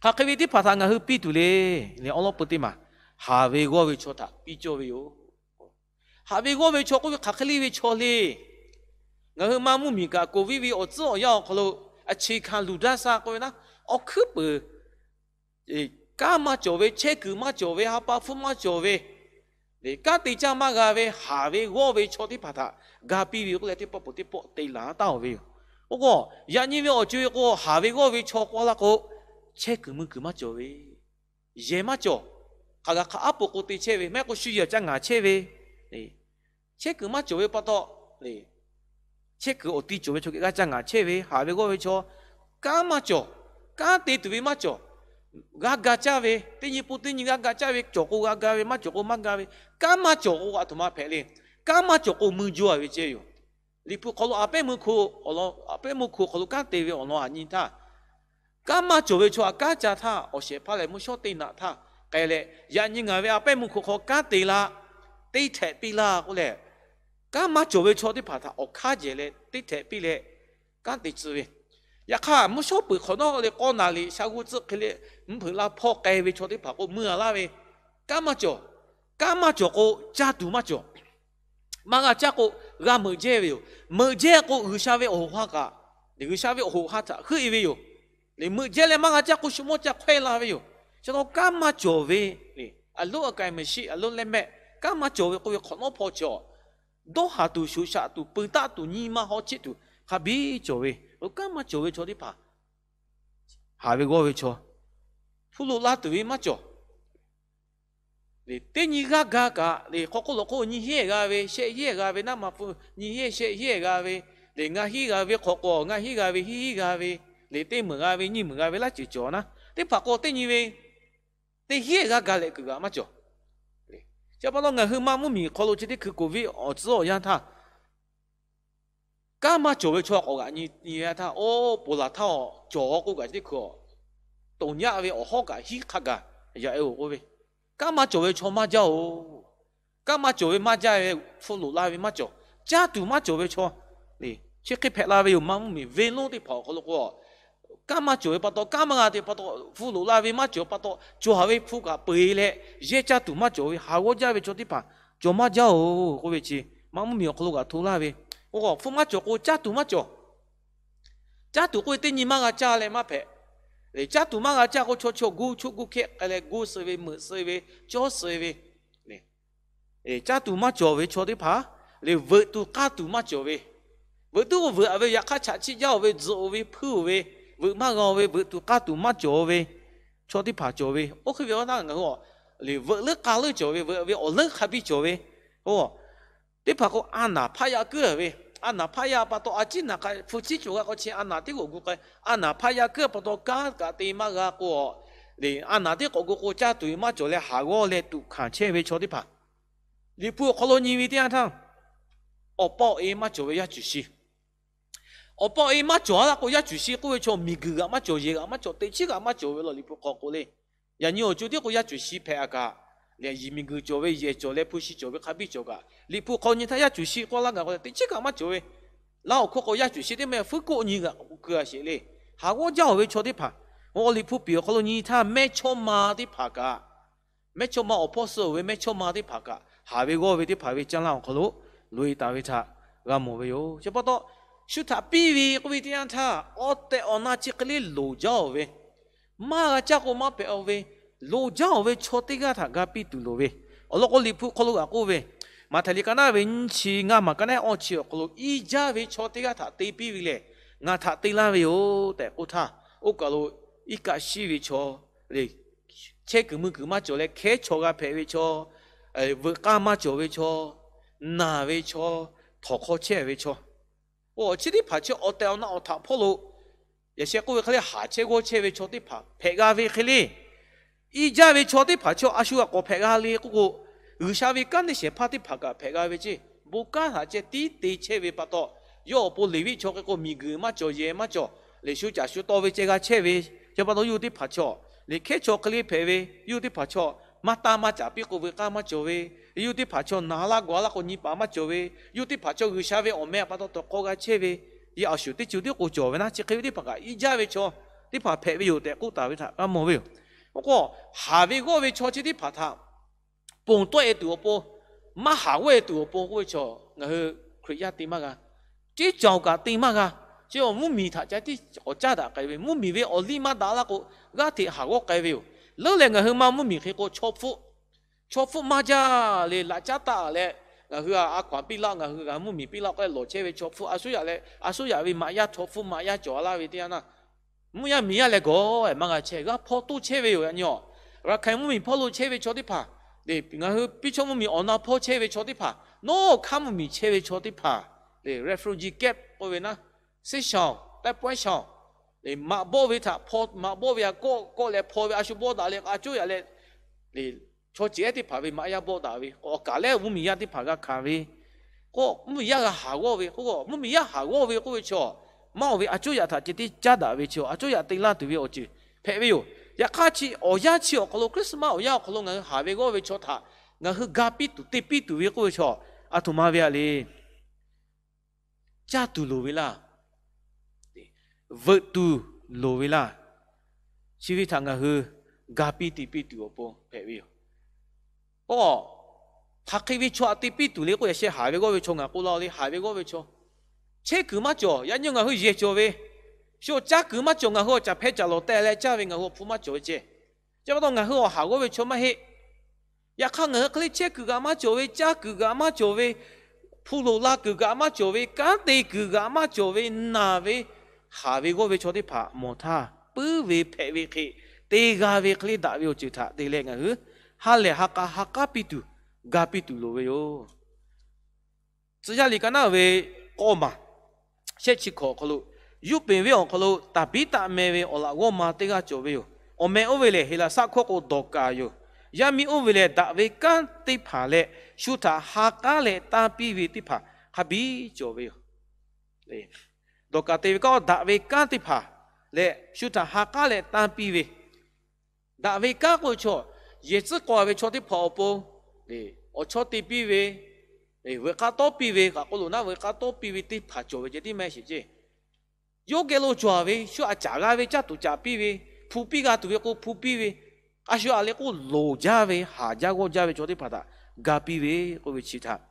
hk'aˬ hk'e ve teˇ hpaˍ htaꞈ ngaˬ hui piˇ tuˬ le. Leh awˉ lawˉ peu teˇ maˬ, haˍ ve g'awˇ ve chaw htaꞈ piˇ cawˇ ve yoˬ. Haˍ ve g'awˇ ve chaw k'oˆ ve hk'aˬ hk'e le ve chaw le. Ngaˬ hui maˇ mvuhˇmiˬ kaꞈ Covid ve awˬ tcuhˉ awˬ yanˇ awˬ hk'aw lo, a chi hkanˍ luˬ daˇ sa k'oˆ ve naˉ, awˬ hkuiˉ peuˍ kanˉ maˇ cawˬ ve, chehˇ kuiˬ maˇ cawˬ ve, ha pa hpfuhˇ maˇ cawˬ ve, kanˉ te caˇ maˇ g'a ve, haˍ ve g'awˇ ve chaw teˇ hpaˍ htaꞈ ga piˇ ve k'oˆ leh, teˇ pawˆ peuˬ teˇ pawˆ te laˬ taˉ-oˬ ve yoˬ. Oˇ k'o, yaꞈ nyi ve awˬ co-e k'o, haˍ ve g'awˇ ve chaw k'oˆ laˇ k'o, chehˇ kuiˬ mui kuiˬ maˇ cawˬ ve, yehˬ maˇ cawˬ, hk'aˬ g'a hk'aˬ aˉ po k'o te chehˇ ve, maˇ heˆ k'o shu yehˬ ca ngaˍ chehˇ ve, chehˇ kuiˬ maˇ cawˬ ve pa taw, chehˇ kuiˬ awˬ ti cawˬ ve chaw geh g'a ca ngaˍ chehˇ ve, haˍ ve g'awˇ ve chaw, kanˉ maˇ cawˬ, kanˉ te tuˬ ve maˇ cawˬ, g'a ga caˇ ve, teˇ nyi pun teˇ nyi g'a ga caˇ ve, cawˬ k'o g'a ga ve, maˇ cawˬ k'o maˇ ga ve, kanˉ maˇ cawˬ k'o a htoꞈ ma hpehꞈ le. Kanˉ maˇ cawˬ k'o mui jaw-a ve ceh yoˬ. Liꞈ hpu hk'aw lo a pehˉ meuˇ hko, a pehˉ meuˇ hko hk'aw lo kanˉ te ve awˬ lawn aꞈ nyi htaˇ, kanˉ maˇ cawˬ ve chaw htaꞈ kanˉ ca htaˇ, awˬ shehˍ hpaˇ lehˬ mvuhˇ shawˉ teˇ naꞈ htaˇ k'ai leh, yaꞈ nyi ngaˬ ve a pehˉ meuˇ hko hk'aw kanˉ te laˇ, teˇ htehꞈ piˇ laˇ k'oˆ leh, kanˉ maˇ cawˬ ve chaw teˇ hpaˍ htaꞈ awˬ hkanˉ jehˬ leh teˇ htehꞈ piˇ leh kanˉ te tcuh ve. Yaꞈ hk'aˇ mvuhˇ shawˉ peuˬ hk'awꞈ nawˉ le k'awˇ naˍ liꞈ sha g'uˇ tcuhˆ hk'e le, mvuhˇ hpeuꞈ la hpawˇ k'ai ve chaw teˇ hpaˍ k'o mui-a laˇ ve, kanˉ maˇ cawˬ. Kanˉ maˇ cawˬ k'o caˇ tuˬ maˇ cawˬ. Maˇ g'a caˇ k'o g'a meuꞈ jehˇ ve yoˬ. Meuꞈ jehˇ k'o G'uiˬsha ve awˬ hoꞈ ha kaꞈ, G'uiˬsha ve awˬ hoꞈ ha htaꞈ heuˆ-e ve yoˬ. Leh meuꞈ jehˇ leh maˇ g'a caˇ k'o shu mawˇ ca hkawehˇ la ve yoˬ. Chi taw kanˉ maˇ cawˬ ve, a loˉ a k'ai meˍ shiˆ a loˉ leh mehˆ, kanˉ maˇ cawˬ ve k'oˆ ve hk'awꞈ nawˉ hpaw cawˬ. Dawˇ haˍ tuˬ, shoꞈ shaꞈ tuˬ, peu taˆ tuˬ, nyi ma haw cheˆ tuˬ hk'a biˇ cawˬ ve, kanˉ maˇ cawˬ ve chaw teˇ hpaˍ, haˍ ve g'awˇ ve chaw, hpu loꞈ la tuˬ ve maˇ cawˬ. Teˇ nyi g'aˇ ga kaꞈ le, hk'aw k'oˆ lawˬ k'o nyi heˉ g'a ve, shehˆ heˉ g'a ve, naˆ ma hpu nyi heˉ shehˆ heˉ g'a ve, le ngaˇ heˉ g'a ve, hk'aw k'o ngaˇ heˉ g'a ve, hiˉ heˉ g'a ve, le teˇ meunˍ g'a ve, nyiˇ meunˍ g'a ve laˇ ceuˬ cawˬ naˉ, teˇ hpaˍ k'o teˇ nyi ve teˇ heˉ g'aˇ ga leh kuiˬ g'aꞈ maˇ cawˬ. Chi pa taw ngaˬ hui maˇ mvuhˇmiˬ hk'aw lo chi teˇ hkui Covid awˬ tcuhˉ awˬ yanˇ htaˇ, kanˉ maˇ cawˬ ve chaw k'awꞈ g'aꞈ nyi nyi ve htaˇ, oˇ ponˬ laˬ htaˇ-aˬ cawˬ k'oˆ kaꞈ chi teˇ hkui-aˬ, toˍ nyaˆ ve awˬ hawˉ kaꞈ hiˉ hk'a gaˬ yaꞈ-e-oˬ k'oˆ ve, kanˉ maˇ cawˬ ve chaw maˇ jaˇ-oˬ. Kanˉ maˇ cawˬ ve maˇ jaˇ ve, hpu loꞈ la ve maˇ cawˬ, caˇ tuˬ maˇ cawˬ ve chaw, chi hk'e hpehꞈ la ve yoˬ. Maˇ mvuhˇmiˬ venˇ lonˉ teˇ hpaˍ awˬ hk'aw lo k'o, kanˉ maˇ cawˬ ve pa taw, kanˉ maˇ g'a te pa taw, hpu loꞈ la ve maˇ cawˬ pa taw, cawˬ haˍ ve hpu kaꞈ peu-eˬ leh, yehˇ caˇ tuˬ maˇ cawˬ ve, haˍ g'awˇ jaˇ ve chaw teˇ hpaˍ cawˬ maˇ jaˇ-oˬ k'oˆ ve chi, maˇ mvuhˇmiˬ awˬ hk'aw lo g'aꞈ hto laˇ ve. Oˇ hpfuhˇ maˇ cawˬ k'o caˇ tuˬ maˇ cawˬ. Caˇ tuˬ k'oˆ ve teˇ nyi maˇ g'a caˇ leh maˇ hpehꞈ. Caˇ tuˬ maˇ g'a caˇ k'o chaw chaw gu choˆ gu hkehˆ k'ai leh gu suh ve, meuꞈ suh ve, cawˇ suh ve, caˇ tuˬ maˇ cawˬ ve chaw teˇ hpaˍ le, veuꞈ tuˬ k'aˇ tuˬ maˇ cawˬ ve, veuꞈ tuˬ k'o veuꞈ-a ve, yaꞈ hk'aˇ chaꞈ chiˆ jaˇ-oˬ ve, tzuhꞈ-oˬ ve, hpuiˇ-oˬ ve, veuꞈ maˇ g'a-oˬ ve, veuꞈ tuˬ k'aˇ tuˬ maˇ cawˬ ve chaw teˇ hpaˍ cawˬ ve. Oˇ hk'e ve awˬ htaˇ ngaˬ hui le veuꞈ leuˉ k'a leuˉ cawˬ ve, veuꞈ ve awˬ leuˉ hk'a biˇ cawˬ ve. Oˇ teˇ hpaˍ k'o a naˍ hpaˆ yaˇ kuiˉ-a ve, a naˍ hpaˆ yaˇ pa taw a ciˉ naˍ k'a hpu ciˉ cawˬ g'a k'aw chi a naˍ tiˉ k'awꞈ gu k'ai, a naˍ hpaˆ yaˇ kuiˉ pa taw kanˉ kaꞈ te maˇ g'a k'o, le a naˍ tiˉ k'awꞈ gu k'o caˇ tuˬ ve maˇ cawˬ leh haˍ g'awˇ leh tuꞈ hkanˍ chehˇ ve chaw teˇ hpaˍ, Liꞈ hpu awˬ hk'aw lo nyi ve teˇ yanˇ htaˇ, awˬ pa awˬ e maˇ cawˬ ve yaˇ cuˬ shi. Awˬ pa awˬ e maˇ cawˬ-a laˇ k'o yaˇ cuˬ shi k'oˆ ve chaw miˬguiˬ g'aꞈ maˇ cawˬ, yehˬ g'aꞈ maˇ cawˬ, teꞈ chiˉ g'aꞈ maˇ cawˬ ve law. Liꞈ hpu hk'aw k'o le, yaꞈ nyi awˬ co tiˉ k'o yaˇ cuˬ shi hpehꞈ-a kaꞈ, le yiˬ miˬguiˬ cawˬ ve, yehˬ cawˬ leh hpu shi cawˬ ve hk'a biˇ cawˬ kaꞈ, Liꞈ hpu hk'aw nyi htaˇ yaˇ cuˬ shi k'oˆ laˇ gaˬ k'o teꞈ chiˉ g'aꞈ maˇ cawˬ ve, laˇ awˬ hkawˇ k'o yaˇ cuˬ shi teˇ meh fuiˉ koˆ nyi g'aꞈ k'oꞈ keu-a sheˍ le. Haˍ g'awˇ jaˇ-oˬ ve chaw teˇ hpaˍ, Oˇ Liꞈ hpu piˍ awˬ hk'aw lo nyi htaˇ, mehˇchawˇma teˇ hpaˍ kaꞈ, mehˇchawˇma awˬ hpawˇ suh ve mehˇchawˇma teˇ hpaˍ kaꞈ, haˍ ve g'awˇ ve teˇ hpaˍ ve caˇ lanˇ awˬ hk'aw lo loꞈ e taˍ ve htaꞈ g'a mawˬ ve yoˬ. Chi pa taw, shu htaꞈ piˇ ve k'oˆ ve teˇ yanˇ htaˇ, awˬ tehˬ awˬ na chi hk'e le loˍ jaˇ-oˬ ve, maˇ g'a caˇ k'o maˇ hpehꞈ-oˬ ve, loˍ jaˇ-oˬ ve chaw teˇ g'aˇ htaꞈ ga piˇ tuˬ loˍ ve, awˬ lawn k'o Liꞈ hpu hk'aw lo g'a k'oˆ ve, Maꞈhtehˍ liꞈ ka naˉ ve nyiˇ chi ngaˇ maˬ ka naˉ awˇ chi awˬ hk'aw lo, iˉ jaˇ ve chaw teˇ g'aˇ htaꞈ te piˇ ve lehˬ, ngaˬ htaꞈ te laˇ ve yoˬ tehꞈ k'oˆ htaˇ, oˇ kaˬ lo iˉ kaˆ shiˉ ve chaw, chehˇ kuiˬ mui kuiˬ maˇ cawˬ leh hkehˉ chaw g'a hpehꞈ ve chaw, veuꞈ k'aˇ maˇ cawˬ ve chaw, naˬ ve chaw, htawnˍ hk'aw chehˇ ve chaw, chi teˇ hpaˍ chi awˬ tehˬ awˬ na awˬ htaꞈ hpawˇ lo yaꞈ sheh k'oˆ ve hk'e le haˍ chehˇ g'awˇ chehˇ ve chaw teˇ hpaˍ hpehꞈ g'a ve hk'e le, iˉ jaˇ ve chaw teˇ hpaˍ chi a shu g'a k'awꞈ hpehꞈ g'a le k'oˆ k'o, G'uiˬsha ve kanˉ teˇ shehˍ hpaˇ teˇ hpaˍ kaꞈ hpehꞈ g'a ve ceˇ. Bon kanˉ htaꞈ ceh tiˉ te chehˇ ve pa taw, yawˇ awˬ pon Leˍviˆ chaw hk'e k'o miˬguiˬ maˇ cawˬ, yehˬ maˇ cawˬ, lehˬ shu caˬ shu taw ve ceh g'a chehˇ ve, chi pa taw yawˇ hui teˇ hpaˍ chaw, lehˬ hkehˉ chaw hk'e le hpehꞈ ve, yawˇ hui teˇ hpaˍ chaw maˇ taˇ maˇ caˍ piˇ k'o veuꞈ k'aˇ maˇ cawˬ ve, yawˇ hui teˇ hpaˍ chaw naˍ laˇ g'awˬ laˇ k'o nyi paˍ maˇ cawˬ ve, yawˇ hui teˇ hpaˍ chaw G'uiˬsha ve awˬ meh a pa taw tawˬ hk'aw g'a chehˇ ve, yaꞈ awˬ shuˍ teˇ ceuˬ tiˉ k'o cawˬ ve naˉ, chi hk'e ve teˇ hpaˍ kaꞈ iˉ jaˇ ve chaw teˇ hpaˍ hpehꞈ ve yoˬ tehꞈ k'oˆ taˍ ve htaꞈ g'a mawˬ ve yoˬ. Oˇ k'o, haˍ ve g'awˇ ve chaw chi teˇ hpaˍ htaꞈ ponˬ tawˆ e tuˬ awˬ pon, maˇ haˍ g'awˇ e tuˬ awˬ pon k'oˆ ve chaw, ngaˬ hui Hkriꞈ yaˇ te maˇ g'a, ceˇ cawˬ kaꞈ te maˇ g'a. Chi mvuhˇmiˬ htaꞈ ca tiˉ k'awꞈ caˉ daꞈ k'ai ve, mvuhˇmiˬ ve awˬ liˇ maˇ daꞈ laˇ k'o, g'aˇ hteꞈ haˍ g'awˇ k'ai ve yoˬ. Leuˉ leh ngaˬ hui maˇ mvuhˇmiˬ hk'e k'o chaw hpfuhˆ, chaw hpfuhˆ maˇ jaˇ le, laꞈ caˉ taˆ leh ngaˬ hui a hkaw anˬ piˇ laˇ, ngaˬ hui g'a mvuhˇmiˬ piˇ laˇ k'oˆ leh lawˬ chehˇ ve chaw hpfuhˆ a suˉ yaꞈ leh, a suˉ yaꞈ ve maꞈ yaˇ chaw hpfuhˆ maꞈ yaˇ cawˬ a laˇ ve teˇ yanˇ naˇ, mvuhˇ yaˇ miˬ yaˇ leh gawˬ maˇ g'a chehˇ, g'a hpawˇ toˇ chehˇ ve yoˬ. Yaꞈ nyi a, Raˍhkaˍn mvuhˇmiˬ hpawˇ lo chehˇ ve chaw teˇ hpaˍ, ngaˬ hui piˇ chaw mvuhˇmiˬ awˬ na hpawˇ chehˇ ve chaw teˇ hpaˍ, nawˬ hkaˉ mvuhˇmiˬ chehˇ ve chaw teˇ hpaˍ, refugee camp k'oˆ ve naˉ, စစ်ရှောင်, တိုက်ပွဲရှောင်, maꞈ bawˆ ve htaꞈ hpawˇ, maꞈ bawˆ ve htaꞈ kawˆ kawˆ leh hpawˇ ve a shu bawˆ daꞈ leh a coˇ yaꞈ leh, chaw ceuˬ ehˉ teˇ hpaˍ ve maꞈ yaˇ bawˆ daꞈ ve k'o, awˬ kaˍ lehˉ mvuhˇmiˬ yaˇ teˇ hpaˍ g'a hkanˍ ve, k'o mvuhˇmiˬ yaˇ g'a haˍ g'awˇ ve k'o, mvuhˇmiˬ yaˇ haˍ g'awˇ ve k'oˆ ve chaw, maˇ oˬ ve a coˇ yaꞈ htaꞈ ceh tiˉ caˉ daꞈ ve chaw, a coˇ yaꞈ te laˇ tuˬ ve awˬ ceuˬ hpehꞈ ve yoˬ. Yaꞈ hk'aˇ chi awˬ yanˇ chi awˬ hk'aw lo, Christmas awˬ yanˇ awˬ hk'aw lo ngaˬ hui haˍ ve g'awˇ ve chaw htaꞈ ngaˬ hui ga piˇ tuˬ te piˇ tuˬ ve k'oˆ ve chaw, a htoꞈ ma ve a le. Caˇ tuˬ loˍ ve laˇ, veuꞈ tuˬ loˍ ve laˇ, chi ve htaꞈ ngaˬ hui ga piˇ te piˇ tuˬ awˬ pon hpehꞈ ve yoˬ. Oˇ, hk'aˬ hk'e ve chaw htaꞈ te piˇ tuˬ le k'oˆ, yaꞈ sheh haˍ ve g'awˇ ve chaw ngaˬ k'oˆ laˇ le, haˍ ve g'awˇ ve chaw, chehˇ kuiˬ maˇ cawˬ, yaꞈ nyi ngaˬ hui yehˬ cawˬ ve, shu caˇ kuiˬ maˇ cawˬ, ngaˬ hui awˬ caˍ hpeh caˍ lawˬ teh leh caˇ ve ngaˬ hui awˬ hpu maˇ cawˬ ve ceh. Chi pa taw ngaˬ hui awˬ haˍ g'awˇ ve chaw maˇ heˆ. Yaꞈ hk'aˇ ngaˬ hui hk'e le chehˇ kuiˬ g'aꞈ maˇ cawˬ ve, caˇ kuiˬ g'aꞈ maˇ cawˬ ve, hpu loꞈ la kuiˬ g'aꞈ maˇ cawˬ ve, kanˉ te kuiˬ g'aꞈ maˇ cawˬ ve, naˬ ve, haˍ ve g'awˇ ve chaw teˇ hpaˍ mawˬ htaˇ, puiˉ ve hpehꞈ ve hk'e te g'a ve hk'e le daꞈ ve awˬ ceuˬ htaꞈ te leh ngaˬ hui ha lehˬ ha k'a ha k'aˉ piˇ tuˬ, ga piˇ tuˬ loˍ ve yoˬ. Tcuh yaˇ liꞈ ka naˉ ve k'awˇ maˬ shehˆ chi hkawꞈ awˬ hk'aw lo, Yoˇpeˍ venˇ awˬ hk'aw lo Taˍbiˉtaˆ meh ve awˬ laꞈ g'awˇ ma teˇ g'aˇ cawˬ ve yoˬ. Awˬ meh oˇ ve lehˬ Heˍlaˍsaˆ hkawˇ k'o Dawˍkaˍ yoˬ. Yaˇ miˇ oˇ ve lehˬ daꞈ ve kanˉ teˇ hpaˍ leh shu htaꞈ ha k'aˉ leh tanˇ piˇ ve teˇ hpaˍ hk'a biˇ cawˬ ve yoˬ. Dawˍkaˍ te ve kanˉ daꞈ ve kanˉ teˇ hpaˍ leh shu htaꞈ ha k'aˉ leh tanˇ piˇ ve, daꞈ ve kanˉ k'oˆ ve chaw, yehˬ tcuhˉ k'aw ve chaw teˇ hpaˍ awˬ pon awˬ chawˇ te piˇ ve, veuꞈ k'aˇ tawˉ piˇ ve, kaꞈ k'o loˬ naˉ veuꞈ k'aˇ tawˉ piˇ ve teˇ hpaˍ cawˬ ve ceh tiˉ maˇ heˆ sheˍ ceˇ. Yawˇ geh lo cawˬ ve shu aꞈ caˍ g'a ve caˇ tuˬ caꞈ piˇ ve, hpu piˇ g'a tuˬ ve k'o hpu piˇ ve, a shu a leh k'oˆ loˍ jaˇ ve, haˍ jaˇ g'awˇ jaˇ ve chaw teˇ hpaˍ htaꞈ ga piˇ ve k'oˆ ve chi htaꞈ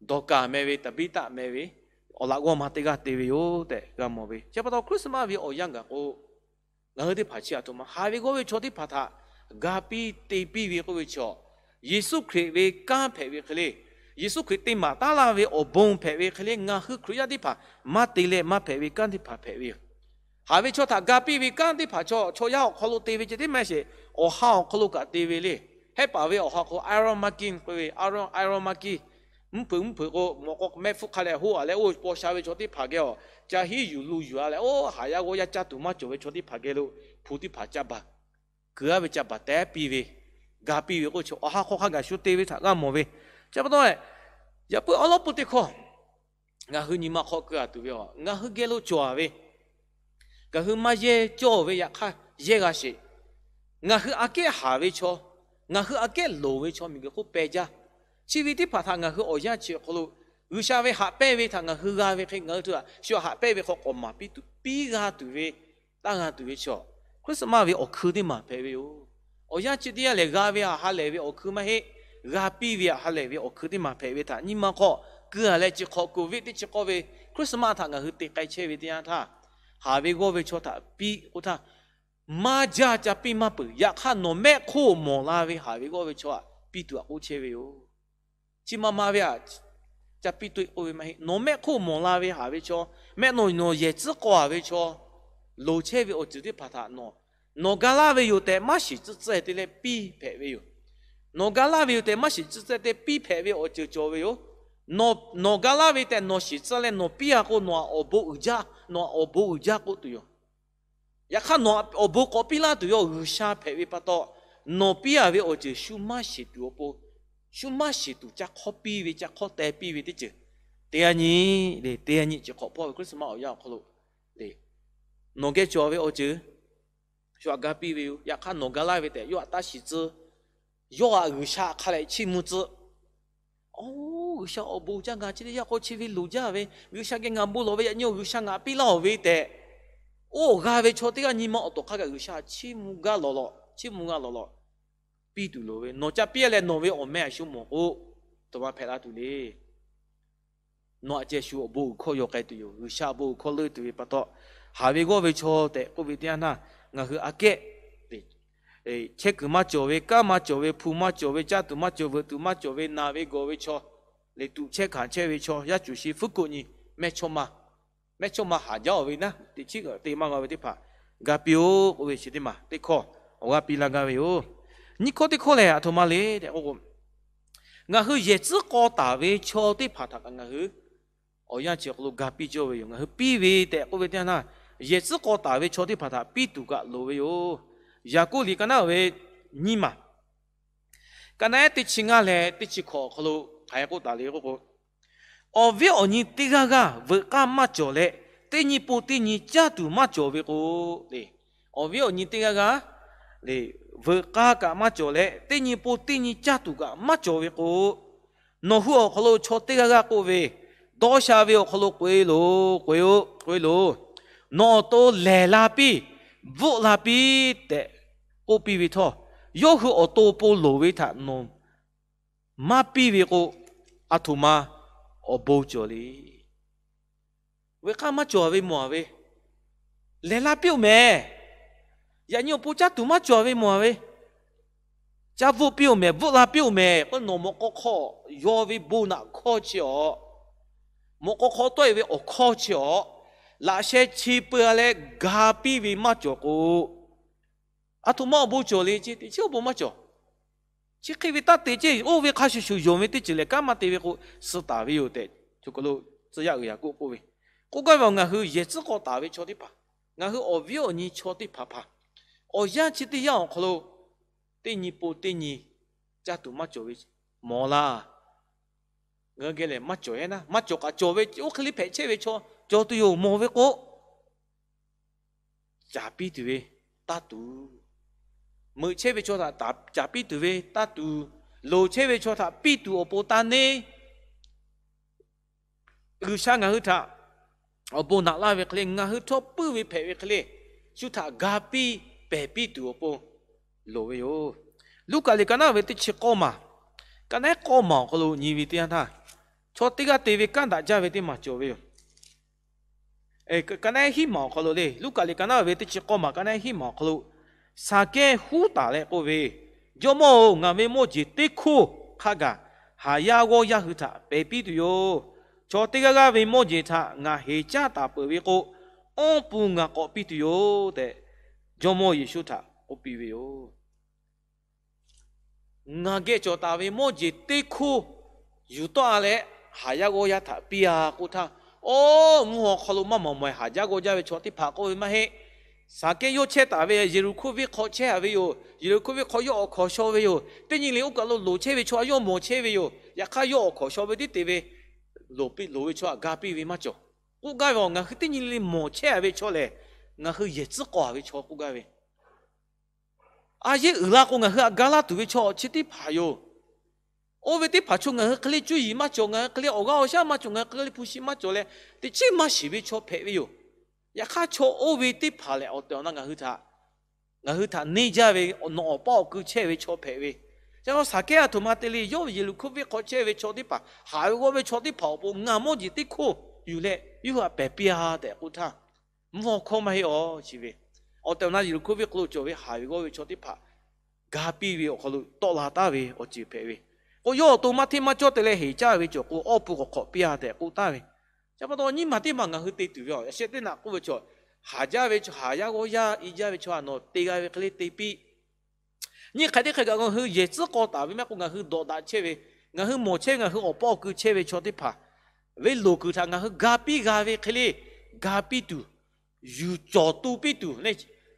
Dawˍkaˍ meh ve, Taˍbiˉtaˆ meh ve awˬ laꞈ g'awˇ ma teˇ g'aˇ te ve yoˬ tehꞈ g'a mawˬ ve. Chi pa taw Christmas ve awˬ yanˇ gaˬ k'o, ngaˬ hui teˇ hpaˍ chi a htoꞈ ma haˍ ve g'awˇ ve chaw teˇ hpaˍ htaꞈ ga piˇ te piˇ ve k'oˆ ve chaw, Yeˍsuˆ Hkriꞈ ve kanˉ hpehꞈ ve hk'e le, Yeˍsuˆ Hkriꞈ te maˍ taˉ laˇ ve awˬ bon hpehꞈ ve hk'e le, ngaˬ hui Hkriꞈ yaˇ teˇ hpaˍ maˇ te leh maˇ hpehꞈ ve kanˉ teˇ hpaˍ hpehꞈ ve yoˬ. Haˍ ve chaw htaꞈ ga piˇ ve kanˉ teˇ hpaˍ chaw, chaw yaˇ awˬ hk'aw lo te ve ceh tiˉ maˇ heˆ sheˍ, awˬ ha awˬ hk'aw lo kaꞈ te ve le. Hehˉ paˍ ve awˬ ha hk'aw Aaron Maki k'oˆ ve, Aaron, Aaron Maki, mvuhˇ hpeuꞈ mvuhˇ hpeuꞈ k'o mawꞈ k'aw mehˆ hpfuhˆ hk'a leh hoˆ a leh oˇ paw sha ve chaw teˇ hpaˍ geh awˬ ca hiˉ yuˬ lu yuˬ a leh, oˇ haˍ yaˇ g'awˇ yaˇ caˇ tuˬ maˇ cawˬ ve chaw teˇ hpaˍ geh lo hpu teˇ hpaˍ ca baˬ, kuiˬ aˉ ve ca baˬ tehˉ piˇ ve, ga piˇ ve k'oˆ ve chaw, awˬ ha hk'aw hk'a gaˬ shu te ve htaꞈ g'a mawˬ ve. Chi pa taw, yaꞈ puiˉ awˉ lawˉ peuˇ teˇ hkawˇ ngaˬ hui nyi ma hk'aw keu a tuˬ ve a, ngaˬ hui geh lo cawˬ a ve, ngaˬ hui maˇ yehˇ cawˇ ve yaꞈ hk'aˇ yehˇ g'a sheˍ. Ngaˬ hui aꞈ kehˉ haˍ ve chaw, ngaˬ hui aꞈ kehˉ loˍ ve chaw miˬguiˬ hk'oˆ peh jaˇ. Chi ve teˇ hpaˍ htaꞈ ngaˬ hui awˬ yanˇ chi awˬ hk'aw lo G'uiˬsha ve haꞈ pehnˇ ve htaꞈ ngaˬ hui g'a ve hk'e, ngaˬ hui htaꞈ shu haꞈ pehnˇ ve hk'aw k'awꞈ maˍ piˇ tuˬ, piˇ g'a tuˬ ve, taˇ g'a tuˬ ve chaw, Christmas ve awˬ hkui teˇ maˬ hpehꞈ ve yoˬ. Awˬ yanˇ chi teˇ yanˇ lehˬ, g'a ve htaꞈ ha lehˬ ve awˬ hkui maˇ heˆ, g'a piˇ ve htaꞈ ha lehˬ ve awˬ hkui teˇ maˬ hpehꞈ ve htaꞈ nyi ma hk'aw, keu-a leh chi hk'awꞈ Covid teˇ chi k'awˇ ve Christmas htaꞈ ngaˬ hui te k'ai chehˇ ve teˇ yanˇ htaˇ, haˍ ve g'awˇ ve chaw htaꞈ piˇ k'oˆ htaˇ, maˇ jaˇ, ca piˇ maˇ peuˬ. Yaꞈ hk'aˇ, nawˬ mehˆ hk'oˆ mawˬ la ve haˍ ve g'awˇ ve chaw htaꞈ piˇ tuˬ htaꞈ k'oˆ chehˇ ve yoˬ. Chi ma ma ve htaꞈ ca piˇ tuˬ k'oˆ ve maˇ heˆ. Nawˬ mehˆ hk'oˆ mawˬ la ve haˍ ve chaw, mehˆ nawˬ nawˬ yehˬ tcuhˉ k'aw haˍ ve chaw, loˍ chehˇ ve awˬ ceuˬ teˇ hpaˍ htaꞈ nawˬ, nawˬ ga laˇ ve yoˬ tehꞈ maˇ shiˍ tcuhˉ tcuhˉ te leh piˇ hpehꞈ ve yoˬ. Nawˬ ga laˇ ve yoˬ tehꞈ maˇ shiˍ tcuhˉ tcuhˉ te piˇ hpehꞈ ve awˬ ceuˬ cawˬ ve yoˬ. Nawˬ ga laˇ ve tehꞈ nawˬ shiˍ tcuhˉ leh nawˬ piˇ-a k'o, nawˬ htaꞈ awˬ bon uiˍ jaˇ, nawˬ htaꞈ awˬ bon uiˍ jaˇ k'oˆ tuˬ yoˬ. Yaꞈ hk'aˇ, nawˬ awˬ bon k'awꞈ piˇ laˇ tuˬ yawˇ G'uiˬsha hpehꞈ ve pa taw, nawˬ piˇ-a ve awˬ ceuˬ shu maˇ shiˍ tuˬ awˬ pon, shu maˇ shiˍ tuˬ ca hk'awˇ piˇ ve, ca hk'awˇ teh piˇ ve teˇ ceuˬ, teˇ g'aˇ nyi le, teˇ g'aˇ nyi chi hk'awꞈ hpawˇ ve Christmas awˬ yanˇ awˬ hk'aw lo le, nawˬ geh cawˬ ve awˬ ceuˬ shu htaꞈ ga piˇ ve yoˬ. Yaꞈ hk'aˇ, nawˬ ga laˇ ve tehꞈ yawˇ htaꞈ taˇ shiˍ tcuhˉ, yawˇ htaꞈ G'uiˬsha hk'a leh chiˇ mvuh tcuhˉ. Oˇ, G'uiˬsha awˬ bon uiˍ jaˇ, ngaˬ chi teˇ yanˇ k'o chi ve loˍ jaˇ ve, G'uiˬsha geh ngaˬ bon lawˬ ve, yaꞈ nyi G'uiˬsha ngaˬ htaꞈ piˇ laˇ-oˬ ve tehꞈ, oˇ g'a ve chaw teˇ g'aˇ nyi ma awˬ tawˍ hk'a gaˬ G'uiˬsha chiˇ mvuh gaˇ lawˬ lawˬ, chiˇ mvuh g'a lawˬ lawˬ piˇ tuˬ loˍ ve. Nawˬ ca piˇ leh nawˬ ve awˬ meh a shu mawˬ k'o, taw ma hpehꞈ la tuˬ le. Nawˬ htaꞈ ceh shu awˬ bon uiˍ hkawˇ yaw k'ai tuˬ yoˬ. G'uiˬsha awˬ bon uiˍ hkawˇ leuˆ tuˬ ve pa taw, haˍ ve g'awˇ ve chaw tehꞈ k'oˆ ve teˇ yanˇ htaˇ, ngaˬ hui aꞈ kehˉ chehˇ kuiˬ maˇ cawˬ ve, kanˉ maˇ cawˬ ve, hpu maˇ cawˬ ve, caˇ tuˬ maˇ cawˬ, veuꞈ tuˬ maˇ cawˬ ve, naˬ ve gawˬ ve chaw, le tuꞈ chehˇ hkanˍ chehˇ ve chaw, yaˇ cuˬ shi fuˉ koˆ nyi mehˇchawˇma, mehˇchawˇma haˍ jaˇ-oˬ ve naˉ, teꞈ chiˉ te maˇ g'a ve teˇ hpaˍ ga piˇ-oˆ k'oˆ ve chi teˇ maˬ teˇ hkawˇ awˬ g'aˇ piˇ laˇ gaˇ ve yoˬ. Nyiˇ hkawˇ teˇ hkawˇ lehˬ, aˬ htoꞈ ma le tehꞈ k'oˆ k'o, ngaˬ hui yehˬ tcuhˉ k'aw taˍ ve chaw teˇ hpaˍ htaꞈ kaꞈ ngaˬ hui awˬ yanˇ chi awˬ hk'aw lo ga piˇ cawˇ ve yoˬ. Ngaˬ hui piˇ ve tehꞈ k'oˆ ve teˇ yanˇ htaˇ, yehˬ tcuhˉ k'aw taˍ ve chaw teˇ hpaˍ htaꞈ piˇ tuˬ kaꞈ loˍ ve yoˬ. Yaˍkoˆ liꞈ ka naˉ ve nyiˇ maˬ, ka naˉ ehˉ teˇ chi ngaˇ leh teˇ chi hkawꞈ awˬ hk'aw lo hk'aˬ hk'e k'oˆ taˍ le k'oˆ k'o, awˬ viˉ awˬ nyi teˇ g'aˇ g'aˇ veuꞈ k'aˇ maˇ cawˬ leh, teˇ nyi po teˇ nyi caˇ tuˬ maˇ cawˬ ve k'o, le, awˬ viˉ awˬ nyi teˇ g'aˇ g'aˇ le, veuꞈ k'aˇ kaꞈ maˇ cawˬ leh, teˇ nyi po teˇ nyi caˇ tuˬ kaꞈ maˇ cawˬ ve k'o, nawˬ hui awˬ hk'aw lo chaw teˇ g'aˇ g'aˇ k'oˆ ve, dawˇ sha ve awˬ hk'aw lo k'oꞈ-e loˬ, k'oꞈ-e-o, k'oꞈ-e loˬ. Nawˬ awˬ to lehˬ la piˇ, bvuhˆ la piˇ tehꞈ k'oˆ piˇ ve htawˇ, yawˇ hui awˬ to awˬ pon loˍ ve htaꞈ nawˬ maˇ piˇ ve k'o, aˬ htoꞈ ma awˬ bon cawˬ le. Veuꞈ k'aˇ maˇ cawˬ ve mawˬ-a ve, lehˬ la piˇ-oˬ mehˍ. Yaꞈ nyi awˬ pon caˇ tuˬ maˇ cawˬ ve mawˬ-a ve, caˇ bvuhˆ piˇ-oˬ mehˍ, bvuhˆ la piˇ-oˬ mehˍ k'o, nawˬ mawꞈ k'aw hk'aw yaw ve bon naꞈ hkawˇ chi awˬ, mawꞈ k'aw hk'aw tawˆ-e ve awˬ hkawˇ chi awˬ, laꞈ sheh chi peu-a leh ga piˇ ve maˇ cawˬ k'o, aˬ htoꞈ ma awˬ bon cawˬ le ce, teꞈ chiˉ awˬ bon maˇ cawˬ. Chi hk'e ve taˇ te ce, oˇ ve hk'a shuˍ shuˍ yonˍ ve teˇ ceuˬ lehˬ, kanˉ maˇ te ve k'o, suh taˍ ve yoˬ tehꞈ, co ka lo tcuh yaˇ uiˍ yaˍ k'oˆ k'oˆ ve, k'oˆ gaˇ ve, ngaˬ hui yehˬ tcuhˉ k'aw taˍ ve chaw teˇ hpaˍ, ngaˬ hui awˬ viˉ awˬ nyi chaw teˇ hpaˍ hpaˍ, awˬ yanˇ chi teˇ yanˇ awˬ hk'aw lo teˇ nyi po teˇ nyi caˇ tuˬ maˇ cawˬ ve mawˬ laˇ. Ngaˬ hui geh lehˬ maˇ cawˬ-e naˉ, maˇ cawˬ kaꞈ cawˬ ve oˇ hk'e le hpehꞈ chehˇ ve chaw cawˬ tuˬ yoˬ mawˬ ve k'o, caˍ piˇ tuˬ ve taˇ tuˬ, meuꞈ chehˇ ve chaw htaꞈ caˍ piˇ tuˬ ve taˇ tuˬ, loˍ chehˇ ve chaw htaꞈ piˇ tuˬ awˬ pon taˇ neˇ. G'uiˬsha ngaˬ hui htaꞈ awˬ bon naꞈ laˇ ve hk'e le, ngaˬ hui htawˇ puiˉ ve hpehꞈ ve hk'e le, shu htaꞈ ga piˇ pehˬ piˇ tuˬ awˬ pon loˍ ve yoˬ. Luˉkaꞈ liꞈ ka naˉ ve teˇ chi k'awˇ maˬ, ka naˉ ehˉ k'awˇ maˬ awˬ hk'aw lo nyi ve teˇ yanˇ htaˇ, chaw teˇ g'aˇ te ve kanˉ daꞈ jaˇ ve teˇ maˬ cawˬ ve yoˬ. Ka naˉ ehˉ hiˉ maˬ awˬ hk'aw lo le, Luˉkaꞈ liꞈ ka naˉ ve teˇ chi k'awˇ maˬ ka naˉ ehˉ hiˉ maˬ awˬ hk'aw lo, Saˍkehˇ huˉ taˍ leh k'oˆ ve, Jawˇmawˇ-oˬ, ngaˬ ve mawˇ jeˬ teˇ hkoˇ hk'a gaˬ haˍ yaˇ g'awˇ yaˇ hui htaꞈ pehˬ piˇ tuˬ yoˬ. Chaw teˇ g'aˇ g'aˇ ve mawˇ jeˬ htaꞈ ngaˬ heˍ caˇ taˍ peuˬ ve k'o, awˇ pun ngaˬ k'awꞈ piˇ tuˬ yoˬ tehꞈ, Jawˇmawˇ Yeˍsuˆ htaꞈ k'oˆ piˇ ve yoˬ. Ngaˬ geh cawˬ taˍ ve mawˇ jeˬ teˇ hkoˇ yuˬ tawˆ-a leh, haˍ yaˇ g'awˇ yaˇ htaꞈ piˇ-a k'oˆ htaˇ, oˇ mvuhˇ haw hk'aw lo maˇ maw maweh haˍ jaˇ g'awˇ jaˇ ve chaw teˇ hpaˍ k'oˆ ve maˇ heˆ. Saˍkehˇ yawˇ chehˇ taˍ ve Yeˍriˍhkoˇ venˇ hk'aw chehˇ-a ve yoˬ. Yeˍriˍhkoˇ venˇ hk'aw yawˇ awˬ hkawˍ shaw ve yoˬ. Teˇ nyi le oˇ kaˬ lo loˍ chehˇ ve chaw htaꞈ yawˇ mawˬ chehˇ ve yoˬ. Yaꞈ hk'aˇ, yawˇ awˬ hkawˍ shaw ve tiˉ te ve, loˍ ve chaw htaꞈ ga piˇ ve maˇ cawˬ. K'oˆ gaˇ ve, ngaˬ hui teˇ nyi le mawˬ chehˇ-a ve chaw lehˬ, ngaˬ hui yehˬ tcuhˉ k'aw-a ve chaw k'oˆ gaˇ ve, a yehˉ uiˍ la k'o, ngaˬ hui htaꞈ ga laˇ tuˬ ve chaw chi teˇ hpaˍ yoˬ. Oˇ ve teˇ hpaˍ chaw ngaˬ hui hk'e le cuˇ yiˍ maˇ cawˬ, ngaˬ hui hk'e le awˬ g'aˇ awˬ shaˉ maˇ cawˬ, ngaˬ hui hk'e le hpu shi maˇ cawˬ leh, teꞈ chiˉ maˇ shiˍ ve chaw hpehꞈ ve yoˬ. Yaꞈ hk'aˇ, chaw oˇ ve teˇ hpaˍ lehˬ, awˬ tehˬ awˬ na ngaˬ hui htaꞈ ngaˬ hui htaꞈ neˇ jaˇ ve, nawˬ awˬ paˇ awˬ kui chehˇ ve chaw hpehꞈ ve. Chi a Saˍkehˉ aˬ htoꞈ ma te le, yawˇ ve Yeˍriˆhkoˇ venˇ hk'aw chehˇ ve chaw teˇ hpaˍ, haˍ ve g'awˇ ve chaw teˇ hpaˍ awˬ pon ngaˬ mawˇ jeˬ teˇ hkoˇ yuˬ leh yawˇ hui htaꞈ pehˬ piˇ-a tehꞈ k'oˆ htaˇ, mvuhˇ hawˉ hkawˇ maˇ heˆ-aˬ chi ve, awˬ tehˬ awˬ na Yeˍriˆhkoˇ venˇ hk'aw lo cawˬ ve haˍ ve g'awˇ ve chaw teˇ hpaˍ ga piˇ ve awˬ hk'aw lo tawˆ la taˍ ve awˬ ceuˬ hpehꞈ ve. K'o yawˇ awˬ to maˇ hteˇ maˇ cawˇ te leh heˍ caˇ ve cawˬ k'o, awˇ pun k'awꞈ hk'awꞈ piˇ-a tehꞈ k'oˆ taˍ ve. Chi pa taw nyiˇ maˬ teˇ maˬ ngaˬ hui te tuˬ ve a, yaꞈ sheh teˇ naꞈ k'oˆ ve chaw, haˍ jaˇ ve chaw, haˍ yaˇ g'awˇ yaˇ i jaˇ ve chaw a nawˬ te g'a ve hk'e le te piˇ. Nyi hk'e teˇ hk'e kaꞈ ngaˬ hui yehˬ tcuhˉ k'aw taˍ ve maˇ k'o, ngaˬ hui dawꞈ daꞈ chehˇ ve, ngaˬ hui mawˬ chehˇ, ngaˬ hui awˬ paˇ awˬ kui chehˇ ve chaw teˇ hpaˍ ve loˍ kuiˬ htaꞈ ngaˬ hui ga piˇ g'a ve hk'e le, ga piˇ tuˬ, yuˬ cawˬ tu piˇ tuˬ le.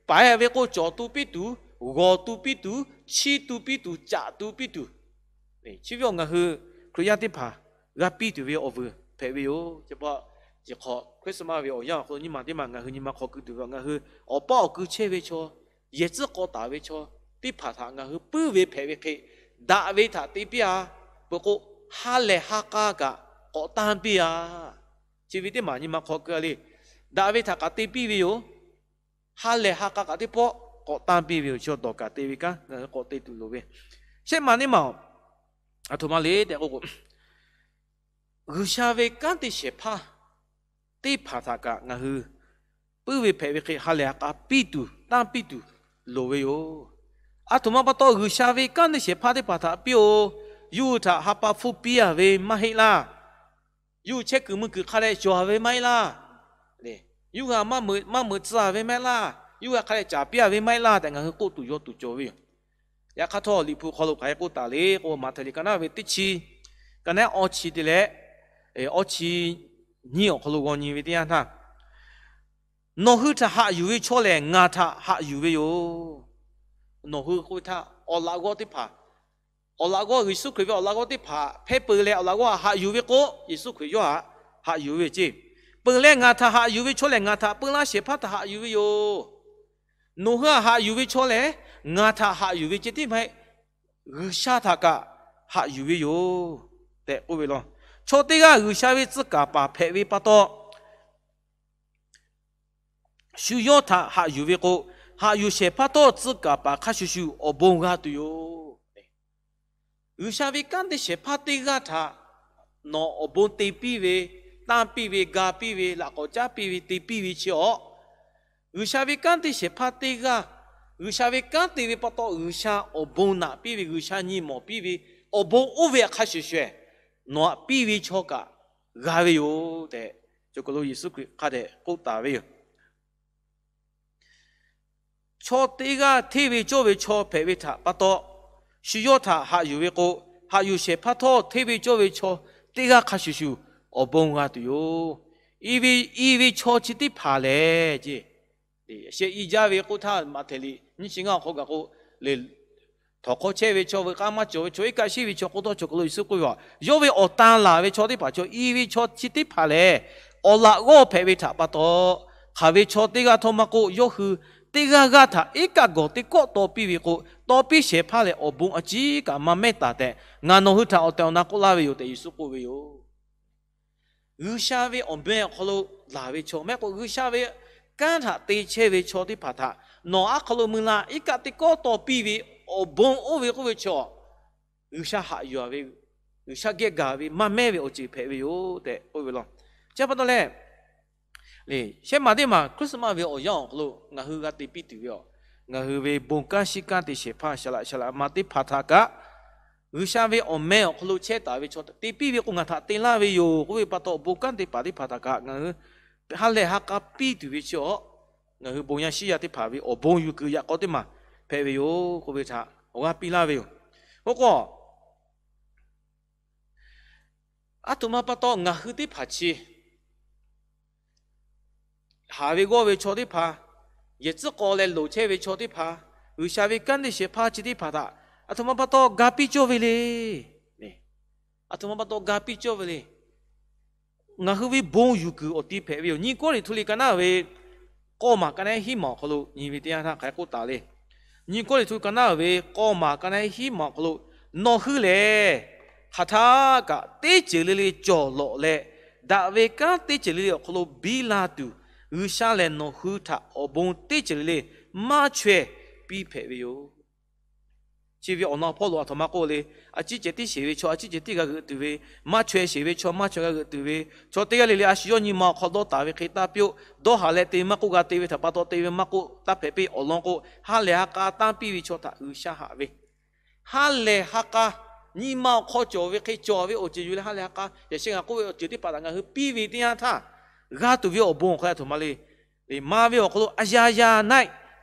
Paiˍ ve k'o cawˬ tu piˇ tuˬ, g'awˬ tu piˇ tuˬ, chiˇ tu piˇ tuˬ, caꞈ tu piˇ tuˬ, chi ve awˬ ngaˬ hui Hkriꞈ yaˇ teˇ hpaˍ g'a piˇ tuˬ ve awˬ vuiˬ hpehꞈ ve yoˬ. Chi pa, chi hk'awꞈ Christmas ve awˬ yanˇ awˬ hk'aw lo nyiˇ maˬ teˇ maˬ ngaˬ hui nyi ma hk'aw keu tuˬ ve, ngaˬ hui awˬ paˇ awˬ kui chehˇ ve chaw, yehˬ tcuhˉ k'aw taˍ ve chaw teˇ hpaˍ htaꞈ ngaˬ hui puiˉ ve hpehꞈ ve hk'e, daꞈ ve htaꞈ te piˇ-a. Peuˬ k'o, ha lehˬ ha k'a kaꞈ k'awꞈ tanˇ piˇ-a. Chi ve teˇ maˬ nyi ma hk'aw keu-a le. Daꞈ ve htaꞈ kaꞈ te piˇ ve yoˬ. Ha lehˬ ha k'a kaꞈ teˇ pawˆ k'awꞈ tanˇ piˇ ve yoˬ. Chi dawˬ kaꞈ te ve kanˉ ngaˬ hui k'awꞈ te tuˬ loˍ ve. Shehˆ maˬ teˇ maˬ aˬ htoꞈ ma le tehꞈ k'o k'o, G'uiˬsha ve kanˉ te shehˍ hpaˇ teˇ hpaˍ htaꞈ kaꞈ ngaˬ hui puiˉ ve hpehꞈ ve hk'e ha lehˬ ha k'a piˇ tuˬ tanˇ piˇ tuˬ loˍ ve yoˬ. Aˬ htoꞈ ma pa taw G'uiˬsha ve kanˉ te shehˍ hpaˇ teˇ hpaˍ htaꞈ piˇ-oˬ. Yawˇ hui htaꞈ ha pa hpfuhˇ piˇ-a ve maˇ heˆ laˇ. Yawˇ hui chehˇ kuiˬ mui kuiˬ hk'a dehꞈ cawˬ-a ve maˇ heˆ laˇ. Yawˇ hui maˇ meuꞈ tcuh-a ve maˇ heˆ laˇ. Yawˇ hui hk'a dehꞈ caˍ piˇ-a ve maˇ heˆ laˇ tehꞈ ngaˬ hui k'oˆ tuˬ yaw tuˬ cawˬ ve yoˬ. Yaꞈ hk'aˇ htawˇ Liꞈ hpu hk'aw lo hk'aˬ hk'e k'oˆ taˍ le k'o, Maꞈhtehˍ liꞈ ka naˉ ve teˇ chi, ka naˉ awˇ chi te leh awˇ chi nyiˇ awˬ hk'aw lo g'aw nyi ve teˇ yanˇ htaˇ, Nawˬ hui htaꞈ haꞈ yuˬ ve chaw lehˬ ngaˬ htaꞈ haꞈ yuˬ ve yoˬ. Nawˬ hui k'oˆ ve htaˇ awˬ laꞈ g'awˇ teˇ hpaˍ, awˬ laꞈ g'awˇ Yeˍsuˆ Hkriꞈ ve awˬ laꞈ g'awˇ teˇ hpaˍ hpehˇ peuˬ leh awˬ laꞈ g'awˇ haꞈ yuˬ ve k'o, Yeˍsuˆ Hkriꞈ yawˇ htaꞈ haꞈ yuˬ ve ceˇ. Peuˬ leh ngaˬ htaꞈ haꞈ yuˬ ve chaw lehˬ ngaˬ htaꞈ peu laˇ shehˍ hpaˇ htaꞈ haꞈ yuˬ ve yoˬ. Nawˬ hui htaꞈ haꞈ yuˬ ve chaw lehˬ ngaˬ htaꞈ haꞈ yuˬ ve ceh tiˉ maˇ heˆ, G'uiˬsha htaꞈ kaꞈ haꞈ yuˬ ve yoˬ tehꞈ k'oˆ ve law. Chaw teˇ g'aˇ G'uiˬsha ve tcuh kaˍ paˍ hpehꞈ ve pa taw, shu yawˇ htaꞈ haꞈ yuˬ ve k'o, haꞈ yuˬ shehˍ hpaˇ htawˇ tcuh kaˍ paˍ hk'a shuˍ shuˍ awˬ bon g'a tuˬ yoˬ. G'uiˬsha ve kanˉ te shehˍ hpaˇ teˇ g'aˇ htaꞈ nawˬ awˬ bon te piˇ ve, tanˇ piˇ ve, ga piˇ ve, laꞈ k'awꞈ caˉ piˇ ve, te piˇ ve chi awˬ, G'uiˬsha ve kanˉ te shehˍ hpaˇ teˇ g'aˇ, G'uiˬsha ve kanˉ te ve pa taw G'uiˬsha awˬ bon naꞈ piˇ ve, G'uiˬsha nyi mawˬ piˇ ve, awˬ bon oˇ ve hk'a shuˍ shuˍ nawˬ htaꞈ piˇ ve chaw kaꞈ g'a ve yoˬ tehꞈ, cawˬ k'aw lo Yeˍsuˆ Hkriꞈ hk'a dehꞈ k'oˆ taˍ ve yoˬ. Chaw teˇ g'aˇ hteˇ ve cawˇ ve chaw hpehꞈ ve htaꞈ pa taw, shu yawˇ htaꞈ haꞈ yuˬ ve k'o, haꞈ yuˬ shehˍ hpaˇ htawˇ hteˇ ve cawˇ ve chaw teˇ g'aˇ hk'a shuˍ shuˍ awˬ bon g'a tuˬ yoˬ. I ve, i ve chaw chi teˇ hpaˍ lehˬ, sheh i jaˇ ve k'oˆ htaˇ Maꞈhtehˍ liꞈ nyiˇ chi ngaˇ awˬ hk'aw gaˬ k'o, le htawnˍ hk'aw chehˇ ve chaw, veuꞈ k'aˇ maˇ cawˬ ve chaw, iˉ kaˆ shiˉ ve chaw k'oˆ htawˇ, cawˬ k'aw lo Yeˍsuˆ k'oˆ ve, yawˇ ve awˬ tan laˬ ve chaw teˇ hpaˍ, chaw i ve chaw chi teˇ hpaˍ lehˬ, awˬ laꞈ g'awˇ hpehꞈ ve htaꞈ pa taw, hk'aˬ ve chaw teˇ g'aˇ htawˇ maˇ k'oˆ, yawˇ hui teˇ g'aˇ g'aˇ htaꞈ iˉ kaˆ gawˬ teˇ kawˆ taw piˇ ve k'o, taw piˇ shehˍ hpaˇ lehˬ awˬ bon a ciˉ kaꞈ maˇ mehˉ taˍ tehꞈ ngaˬ nawˬ hui htaꞈ awˬ tehˬ awˬ na k'oˆ laˇ ve yoˬ tehꞈ Yeˍsuˆ k'oˆ ve yoˬ. G'uiˬsha ve awˬ meh awˬ hk'aw lo laˬ ve chaw, maˇ heˆ k'o G'uiˬsha ve kanˉ htaꞈ te chehˇ ve chaw teˇ hpaˍ htaꞈ nawˬ aˉ hk'aw lo mui la iˉ kaˆ teˇ kawˆ taw piˇ ve awˬ bon oˇ ve k'oˆ ve chaw, G'uiˬsha haꞈ yuˬ ve, G'uiˬsha geh gaˬ ve maˇ mehˉ ve awˬ ceuˬ hpehꞈ ve yoˬ tehꞈ k'oˆ ve law. Chi pa taw leh, shehˆ maˬ teˇ maˬ Christmas ve awˬ yanˇ awˬ hk'aw lo ngaˬ hui g'a te piˇ tuˬ ve a, ngaˬ hui ve bon kanˉ shiˉ kanˉ te shehˍ hpaˇ shaˍ laꞈ shaˍ laꞈ ma teˇ hpaˍ htaꞈ kaꞈ, G'uiˬsha ve awˬ meh awˬ hk'aw lo chehˇ taˍ ve chaw te piˇ ve k'o ngaˬ htaꞈ te laˇ ve yoˬ k'oˆ ve pa taw, awˬ bon kanˉ te paˍ teˇ hpaˍ htaꞈ kaꞈ ngaˬ hui ha lehˬ ha k'a piˇ tuˬ ve chi awˬ, ngaˬ hui bon yaˇ shiˉ yaˇ teˇ hpaˍ ve awˬ bon yuˬ kuiˬ yaꞈ k'aw teˇ maˬ hpehꞈ ve yoˬ k'oˆ ve htaꞈ awˬ g'aˇ piˇ laˇ ve yoˬ. Oˇ k'o, aˬ htoꞈ ma pa taw ngaˬ hui teˇ hpaˍ chi haˍ ve g'awˇ ve chaw teˇ hpaˍ, yehˬ tcuhˉ k'aw leh loˍ chehˇ ve chaw teˇ hpaˍ, G'uiˬsha ve kanˉ te shehˍ hpaˇ chi teˇ hpaˍ htaꞈ aˬ htoꞈ ma pa taw ga piˇ cawˇ ve le. Aˬ htoꞈ ma pa taw ga piˇ cawˇ ve le. Ngaˬ hui ve bon yuˬ kuiˬ awˬ ti hpehꞈ ve yoˬ. Nyiˇ Kawˇrenˍhtuˆ liꞈ ka naˉ ve k'awˇ maˬ ka naˉ hiˉ maˬ awˬ hk'aw lo nyi ve teˇ yanˇ htaˇ hk'aˬ hk'e k'oˆ taˍ le. Nyiˇ Kawˇrenˍhtuˆ ka naˉ ve k'awˇ maˬ ka naˉ hiˉ maˬ awˬ hk'aw lo, nawˬ hui lehˬ hk'aˬ htaˇ kaꞈ teˇ ceuˬ le le cawˬ lawꞈ leh, daꞈ ve kanˉ teˇ ceuˬ le le awˬ hk'aw lo biˇ la tuˬ, G'uiˬsha lehˬ nawˬ hui htaꞈ awˬ bon teˇ ceuˬ le le maˇ chaweh piˇ hpehꞈ ve yoˬ. Chi ve awˬ na awˬ hpawˇ lo aˬ htoꞈ ma k'oˆ le. A ciˉ cehˬ tiˉ sheˍ ve chaw a ciˉ cehˬ tiˉ g'a g'euꞈ tuˬ ve, maˇ chaweh sheˍ ve chaw maˇ chaweh g'a g'euꞈ tuˬ ve, chaw teˇ g'aˇ le le a shu yawˇ nyi ma awˬ hk'aw dawˇ taˍ ve hk'e taˇ piˇ-oˆ. Dawˇ haˍ leh te maˇ k'oˆ, g'a te ve htaꞈ pa taw te ve maˇ k'oˆ, taˇ hpehꞈ piˇ. Awˬ lawn k'o, ha lehˬ ha k'a tanˇ piˇ ve chaw htaꞈ G'uiˬsha haꞈ ve, ha lehˬ ha k'a nyi ma awˬ hk'aw cawˬ ve hk'e cawˬ ve awˬ ceuˬ yuˬ leh ha lehˬ ha k'a yaꞈ sheh ngaˬ k'oˆ ve awˬ ceuˬ teˇ hpaˍ htaꞈ ngaˬ hui piˇ ve teˇ yanˇ htaˇ, g'a tuˬ ve awˬ bon awˬ hk'aw lo aˬ htoꞈ ma le. Maˇ ve awˬ hk'aw lo, အရာရာ၌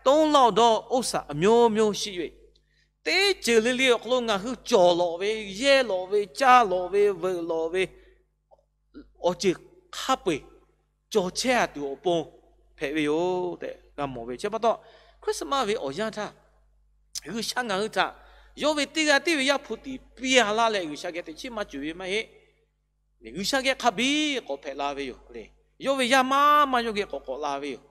သုံးလောက်သော ဥစ္စာအမျိုးမျိုးရှိ၍, teˇ ceuˬ le le awˬ hk'aw lo ngaˬ hui cawˬ lawꞈ ve, yehˇ lawꞈ ve, caˇ lawꞈ ve, veuꞈ lawꞈ ve, awˬ ceuˬ hk'a peu-eˬ cawˬ chehˇ a tuˬ awˬ pon hpehꞈ ve yoˬ tehꞈ g'a mawˬ ve. Chi pa taw, Christmas ve awˬ yanˇ htaˇ, G'uiˬsha ngaˬ hui htaꞈ yawˇ ve teˇ g'aˇ tiˉ ve Yaˇ hpu tiꞈ piˇ a laˇ leh, G'uiˬsha geh teꞈ chiˉ maˇ cawˬ ve maˇ heˆ. G'uiˬsha geh hk'a biˇ k'awꞈ hpehꞈ la ve yoˬ le. Yawˇ ve yaˇ maˇ maˇ yawˇ geh k'awꞈ k'awꞈ la ve yoˬ.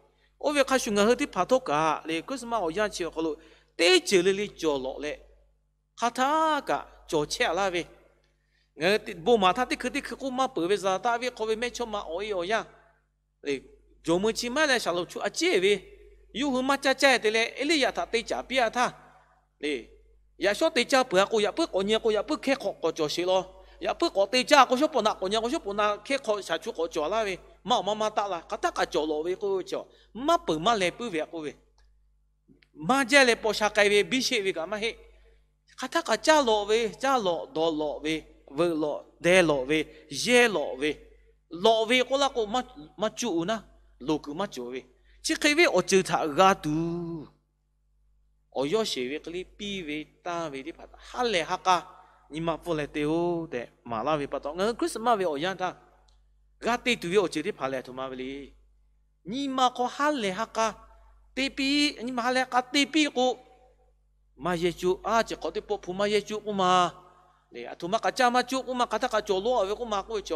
Oˇ ve hk'a shuˍ ngaˬ hui teˇ hpaˍ htawˇ kaꞈ le, Christmas awˬ yanˇ chi awˬ hk'aw lo teˇ ceuˬ le le cawˬ lawꞈ leh, hk'a htaˇ kaꞈ cawˬ chehˇ a laˇ ve, ngaˬ hui bon maˍ htaˇ teˇ hkui teˇ hkui k'oˆ maˇ peuˬ ve, zaˍ taˆ ve hk'aw ve mehˇchawˇma awˬ e awˬ yanˇ jawˬ meuˇ chi maˇ leh shaˍlonˍ chu a ciˉ ve, yawˇ hui maˇ caˇ caˇ te leh Eˇliˇyaꞈ htaꞈ te caˍ piˇ a htaˇ, yaꞈ shawˉ te caˇ peuˬ a k'o, yaꞈ puiˉ k'awꞈ nyi k'o, yaꞈ puiˉ hkehˇ hk'awꞈ k'awꞈ cawˬ sheˍ law. Yaꞈ puiˉ k'awꞈ te caˇ k'o, shawˉ pawˍ naꞈ k'awꞈ nyi k'o, shawˉ pawˍ naꞈ hkehˇ hk'awꞈ shaˍ chu k'awꞈ cawˬ laˇ ve, maˇ awˬ maˇ maˇ taˆ la. Hk'a htaˇ kaꞈ cawˬ lawꞈ ve k'oˆ ve chi, maˇ peuˬ maˇ leh puiˉ ve a k'oˆ ve, maˇ jaˇ leh paw sha k'ai ve biˇ sheˆ ve kaꞈ maˇ heˆ. Hk'a htaˇ kaꞈ caˇ lawꞈ ve, caˇ lawꞈ dawˬ lawꞈ ve, veuꞈ lawꞈ deh lawꞈ ve, yehˇ lawꞈ ve, lawꞈ ve k'oˆ laˇ k'o, maˇ cuˇ u naˉ, loˍ kuiˬ maˇ cawˬ ve, chi hk'e ve awˬ ceuˬ htaꞈ g'a tuˬ, awˬ yawˇ sheˍ ve hk'e le piˇ ve tanˇ ve teˇ hpaˍ htaꞈ ha lehˬ ha k'a nyi ma pfuhˇ leh te-oˆ tehꞈ maˍ laˇ ve pa taw, ngaˬ hui Christmas ve awˬ yanˇ htaˇ g'a te tuˬ ve awˬ ceuˬ teˇ hpaˍ lehˬ aˬ htoꞈ ma ve le. Nyi ma hk'aw ha lehˬ ha k'a te piˇ, nyi ma ha lehˬ ha k'a te piˇ k'o, maˇ yehˇ cuˆ, a ciˉ hk'awꞈ teˇ pawˆ hpu maˇ yehˇ cuˆ k'oˆ ma, aˬ htoꞈ ma k'aꞈ caˇ maˇ cuˆ k'oˆ ma, hk'a htaˇ kaꞈ cawˬ lawꞈ ve k'oˆ ma k'oˆ ve chi,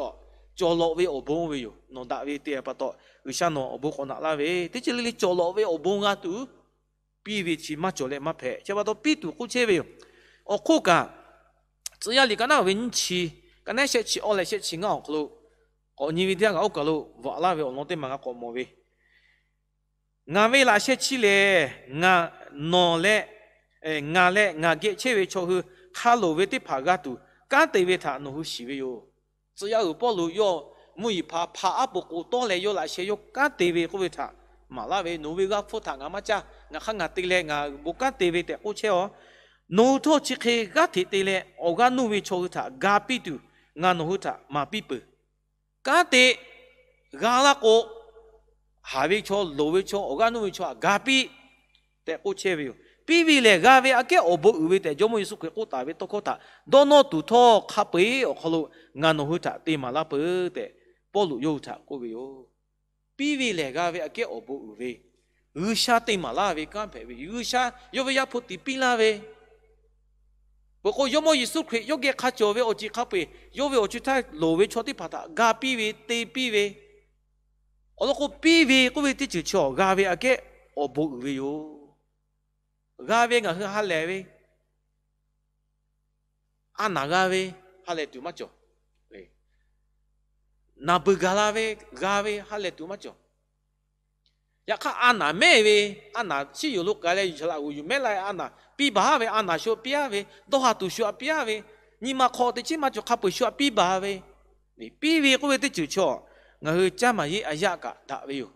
cawˬ lawꞈ ve awˬ bon ve yoˬ. Nawˬ daꞈ ve te pa taw, G'uiˬsha nawˬ awˬ bon k'awꞈ naꞈ laˇ ve, teˇ ceuˬ le le cawˬ lawꞈ ve awˬ bon g'a tuˬ, piˇ ve chi maˇ cawˬ leh maˇ hpehꞈ. Chi pa taw piˇ tuˬ k'oˆ chehˇ ve yoˬ. Awˬ hk'oˆ kaꞈ, Tcuh yaˇ liꞈ ka naˉ ve nyiˇ chi, ka naˉ shehˆ chi awˇ leh shehˆ chi ngaˇ awˬ hk'aw lo k'awꞈ nyi ve teˇ yanˇ, ngaˬ oˇ kaˬ lo vaꞈ laˇ ve awˬ lawn teˇ maˬ g'a k'awꞈ mawˬ ve, Ngaˬ ve laꞈ sheh chi lehˬ, ngaˬ nawˬ leh, ngaˬ leh ngaˬ geh chehˇ ve chaw hui hk'a loˍ ve teˇ hpaˍ g'a tuˬ kanˉ te ve htaꞈ nawˬ hui shiˍ ve yoˬ. Tcuh yaˇ uiˍ Pawˇluꞈ yawˇ mvuhˇ yeˬ hpaˍ hpaꞈ aˉ poꞈ k'oˍ tawˇ leh yawˇ laꞈ sheh yawˇ kanˉ te ve k'oˆ ve htaꞈ maˍ laˇ ve, Nawˬ ve g'aˇ hpfuhˇ htaꞈ ngaˬ maˇ caˇ. Ngaˬ hk'aˇ ngaˬ te leh ngaˬ bon kanˉ te ve tehꞈ k'oˆ chehˇ a. Nawˬ hui htawˇ chi hk'e g'aˇ hteꞈ te leh awˬ g'aˇ nuˇ ve chaw hui htaꞈ ga piˇ tuˬ, ngaˬ nawˬ hui htaꞈ maˍ piˇ peuˬ. Kanˉ te g'a laˇ k'o, haˍ ve chaw, loˍ ve chaw, awˬ g'aˇ nuˇ ve chaw htaꞈ ga piˇ tehꞈ k'oˆ chehˇ ve yoˬ. Piˇ ve lehˬ g'a ve aꞈ kehˉ awˬ bon uiˍ ve tehꞈ Jawˇmawˇ Yeˍsuˆ Hkriꞈ k'oˆ taˍ ve tawˇ hkawˇ htaꞈ dawˇ nawˇ tuˬ htawˇ, hk'a peu-eˬ awˬ hk'aw lo ngaˬ nawˬ hui htaꞈ te maˍ laˇ peuˬ tehꞈ Pawˇluꞈ yawˇ hui htaꞈ k'oˆ ve yoˬ. Piˇ ve lehˬ g'a ve aꞈ kehˉ awˬ bon uiˍ ve, G'uiˬsha te maˍ laˇ ve kanˉ hpehꞈ ve, G'uiˬsha yawˇ ve Yaˇ hpu tiꞈ piˇ laˇ ve, peuˬ k'o, Jawˇmawˇ Yeˍsuˆ Hkriꞈ yawˇ geh hk'a cawˬ ve awˬ ceuˬ hk'a peu-eˬ yawˇ ve awˬ co htaˇ loˍ ve chaw teˇ hpaˍ htaꞈ ga piˇ ve, te piˇ ve, awˬ lawn k'o, piˇ ve k'oˆ ve teˇ ceuˬ chi awˬ g'a ve aꞈ kehˉ awˬ bon uiˍ ve yoˬ. G'a ve ngaˬ hui ha lehˬ ve, a naˍ g'a ve, ha lehˬ tuˬ maˇ cawˬ. Naˍ beuˬ gaˬ la ve, g'a ve ha lehˬ tuˬ maˇ cawˬ. Yaꞈ hk'aˇ, a naˍ mehˉ ve, a naˍ chiˇ yoˬ lo k'ai leh yuˬ shaˍ laꞈ g'oˍ yuˬ mehˉ la, a naˍ piˇ baˬ haˉ ve, a naˍ shu piˇ haˉ ve, dawˇ haˍ tuˬ shu a piˇ haˉ ve, nyi ma hk'aw teꞈ chiˉ maˇ cawˬ hk'a peu-eˬ shu a piˇ baˬ ve, piˇ ve k'oˆ ve teˇ ceuˬ chaw, ngaˬ hui caˇ maˍ yeˇ a yaˆ kaꞈ daꞈ ve yoˬ.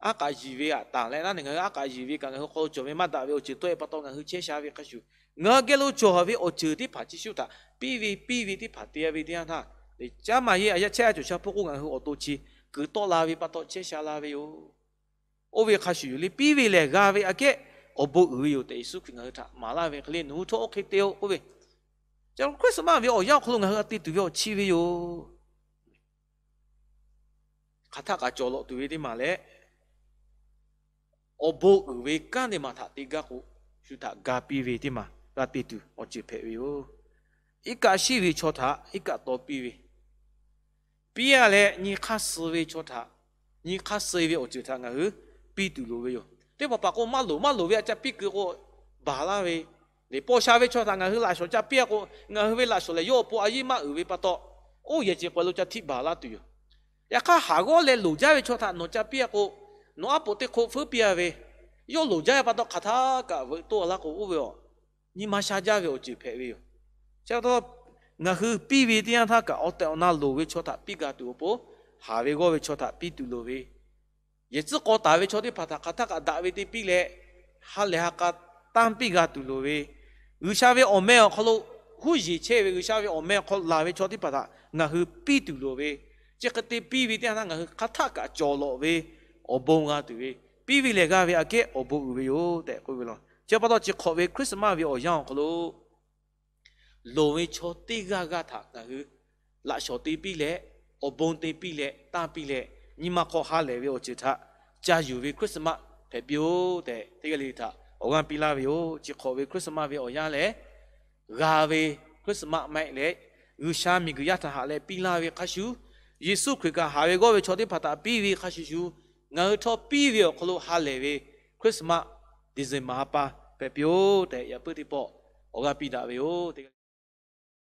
Aˉ k'aꞈ yiˍ ve aꞈ taˍ leh naˉ, ngaˬ hui aˉ k'aꞈ yiˍ ve kaꞈ ngaˬ hui hk'aw lo cawˬ ve maˇ daꞈ ve awˬ ceuˬ tawˆ-e pa taw ngaˬ hui chehˇ sha ve hk'a shuˍ, ngaˬ hui geh lo cawˬ ve awˬ ceuˬ teˇ hpaˍ chi shu htaꞈ piˇ ve, piˇ ve teˇ hpaˍ te ve teˇ yanˇ htaˇ, caˇ maˍ yeˇ a yaˆ chehˇ a cawˬ sha hpuˇ k'oˆ ngaˬ hui awˬ to chi kuiˬ tawˆ la ve pa taw chehˇ sha la ve yoˬ. Oˇ ve hk'a shuˍ yoˬ le, piˇ ve lehˬ g'a ve aꞈ kehˉ awˬ bon uiˍ ve yoˬ tehꞈ Yeˍsuˆ Hkriꞈ ngaˬ hui htaꞈ maˍ laˇ ve hk'e le, nawˬ hui htawˇ oˇ hk'e te-o k'oˆ ve, Christmas ve awˬ yanˇ awˬ hk'aw lo ngaˬ hui g'a te tuˬ ve awˬ chi ve yoˬ. Hk'aˬ htaˆ kaꞈ cawˬ lawꞈ tuˬ ve teˇ maˬ leh, awˬ bon uiˍ ve kanˉ teˇ maˬ htaꞈ te gaˇ k'o, shu htaꞈ ga piˇ ve teˇ maˬ g'a te tuˬ awˬ ceuˬ hpehꞈ ve yoˬ. Iˉ kaˆ shiˉ ve chaw htaꞈ iˉ kaˆ taw piˇ ve, piˇ-a leh nyi hk'aˇ suh ve chaw htaꞈ, nyi hk'aˇ suh ve awˬ ceuˬ htaꞈ ngaˬ hui piˇ tuˬ loˍ ve yoˬ. Teˇ hpaˍ hpaˍ k'o, maˇ loˍ maˇ loˍ ve aꞈ ca piˇ keu k'o, baˬ laˇ ve, liꞈ paw sha ve chaw htaꞈ ngaˬ hui laꞈ shawˍ ca piˇ-a k'o, ngaˬ hui ve laꞈ shawˍ lehˬ yawˇ awˬ pon a yiˉ maˇ uiˍ ve pa taw, oˇ yehˬ ceˬ k'awꞈ lo ca htiˆ baˬ laˇ tuˬ yoˬ. Yaꞈ hk'aˇ, haˍ g'awˇ leh loˍ jaˇ ve chaw htaꞈ nawˬ ca piˇ-a k'o, nawˬ aˉ poꞈ teˇ hk'oˆ feuˉ piˇ-a ve, Yawˇ loˍ jaˇ ve pa taw hk'aˬ htaˇ kaꞈ veuꞈ toˆ a laˇ k'o, oˇ ve awˬ nyi ma sha jaˇ ve awˬ ceuˬ hpehꞈ ve yoˬ. Chi pa taw ngaˬ hui piˇ ve teˇ yanˇ htaˇ kaꞈ awˬ tehˬ awˬ na loˍ ve chaw htaꞈ piˇ g'a tuˬ awˬ pon, haˍ ve g'awˇ ve chaw htaꞈ piˇ tuˬ loˍ ve, yehˬ tcuhˉ k'aw taˍ ve chaw teˇ hpaˍ htaꞈ hk'aˬ htaˇ kaꞈ daꞈ ve te piˇ leh, ha lehˬ ha k'a tanˇ piˇ g'a tuˬ loˍ ve, G'uiˬsha ve awˬ meh awˬ hk'aw lo huˉ yeˬ chehˇ ve, G'uiˬsha ve awˬ meh awˬ hk'aw lo laˬ ve chaw teˇ hpaˍ htaꞈ ngaˬ hui piˇ tuˬ loˍ ve, chi hk'e te piˇ ve teˇ yanˇ htaˇ ngaˬ hui hk'aˬ htaˇ kaꞈ cawˬ lawꞈ ve awˬ bon g'a tuˬ ve, piˇ ve lehˬ g'a ve aꞈ kehˉ awˬ bon uiˍ ve yoˬ tehꞈ k'oˆ ve law. Chi pa taw chi hk'awꞈ ve Christmas ve awˬ yanˇ awˬ hk'aw lo loˍ ve chaw teˇ g'aˇ g'aˇ htaꞈ ngaˬ hui laꞈ shawˍ te piˇ leh, awˬ bon te piˇ leh tanˇ piˇ leh, nyi ma hk'aw ha lehˬ ve awˬ ceuˬ htaꞈ ca yuˬ ve Christmas hpehꞈ piˇ-oˆ tehꞈ, teˇ g'aˇ le le htaꞈ awˬ g'aˇ piˇ laˇ ve yoˬ. Chi hk'awꞈ ve Christmas ve awˬ yanˇ lehˬ, g'a ve Christmas maˇ heˆ leh, G'uiˬsha miˬguiˬ yaˇ htaꞈ haꞈ leh piˇ laˇ ve hk'a shuˍ, Yeˍsuˆ Hkriꞈ kaꞈ haˍ ve g'awˇ ve chaw teˇ hpaˍ htaꞈ piˇ ve hk'a shuˍ shuˍ, ngaˬ hui htawˇ piˇ ve awˬ hk'aw lo ha lehˬ ve Christmas December ha pa hpehꞈ piˇ-oˆ tehꞈ, yaꞈ puiˉ teˇ pawˆ awˬ g'aˇ piˇ daꞈ ve yoˬ.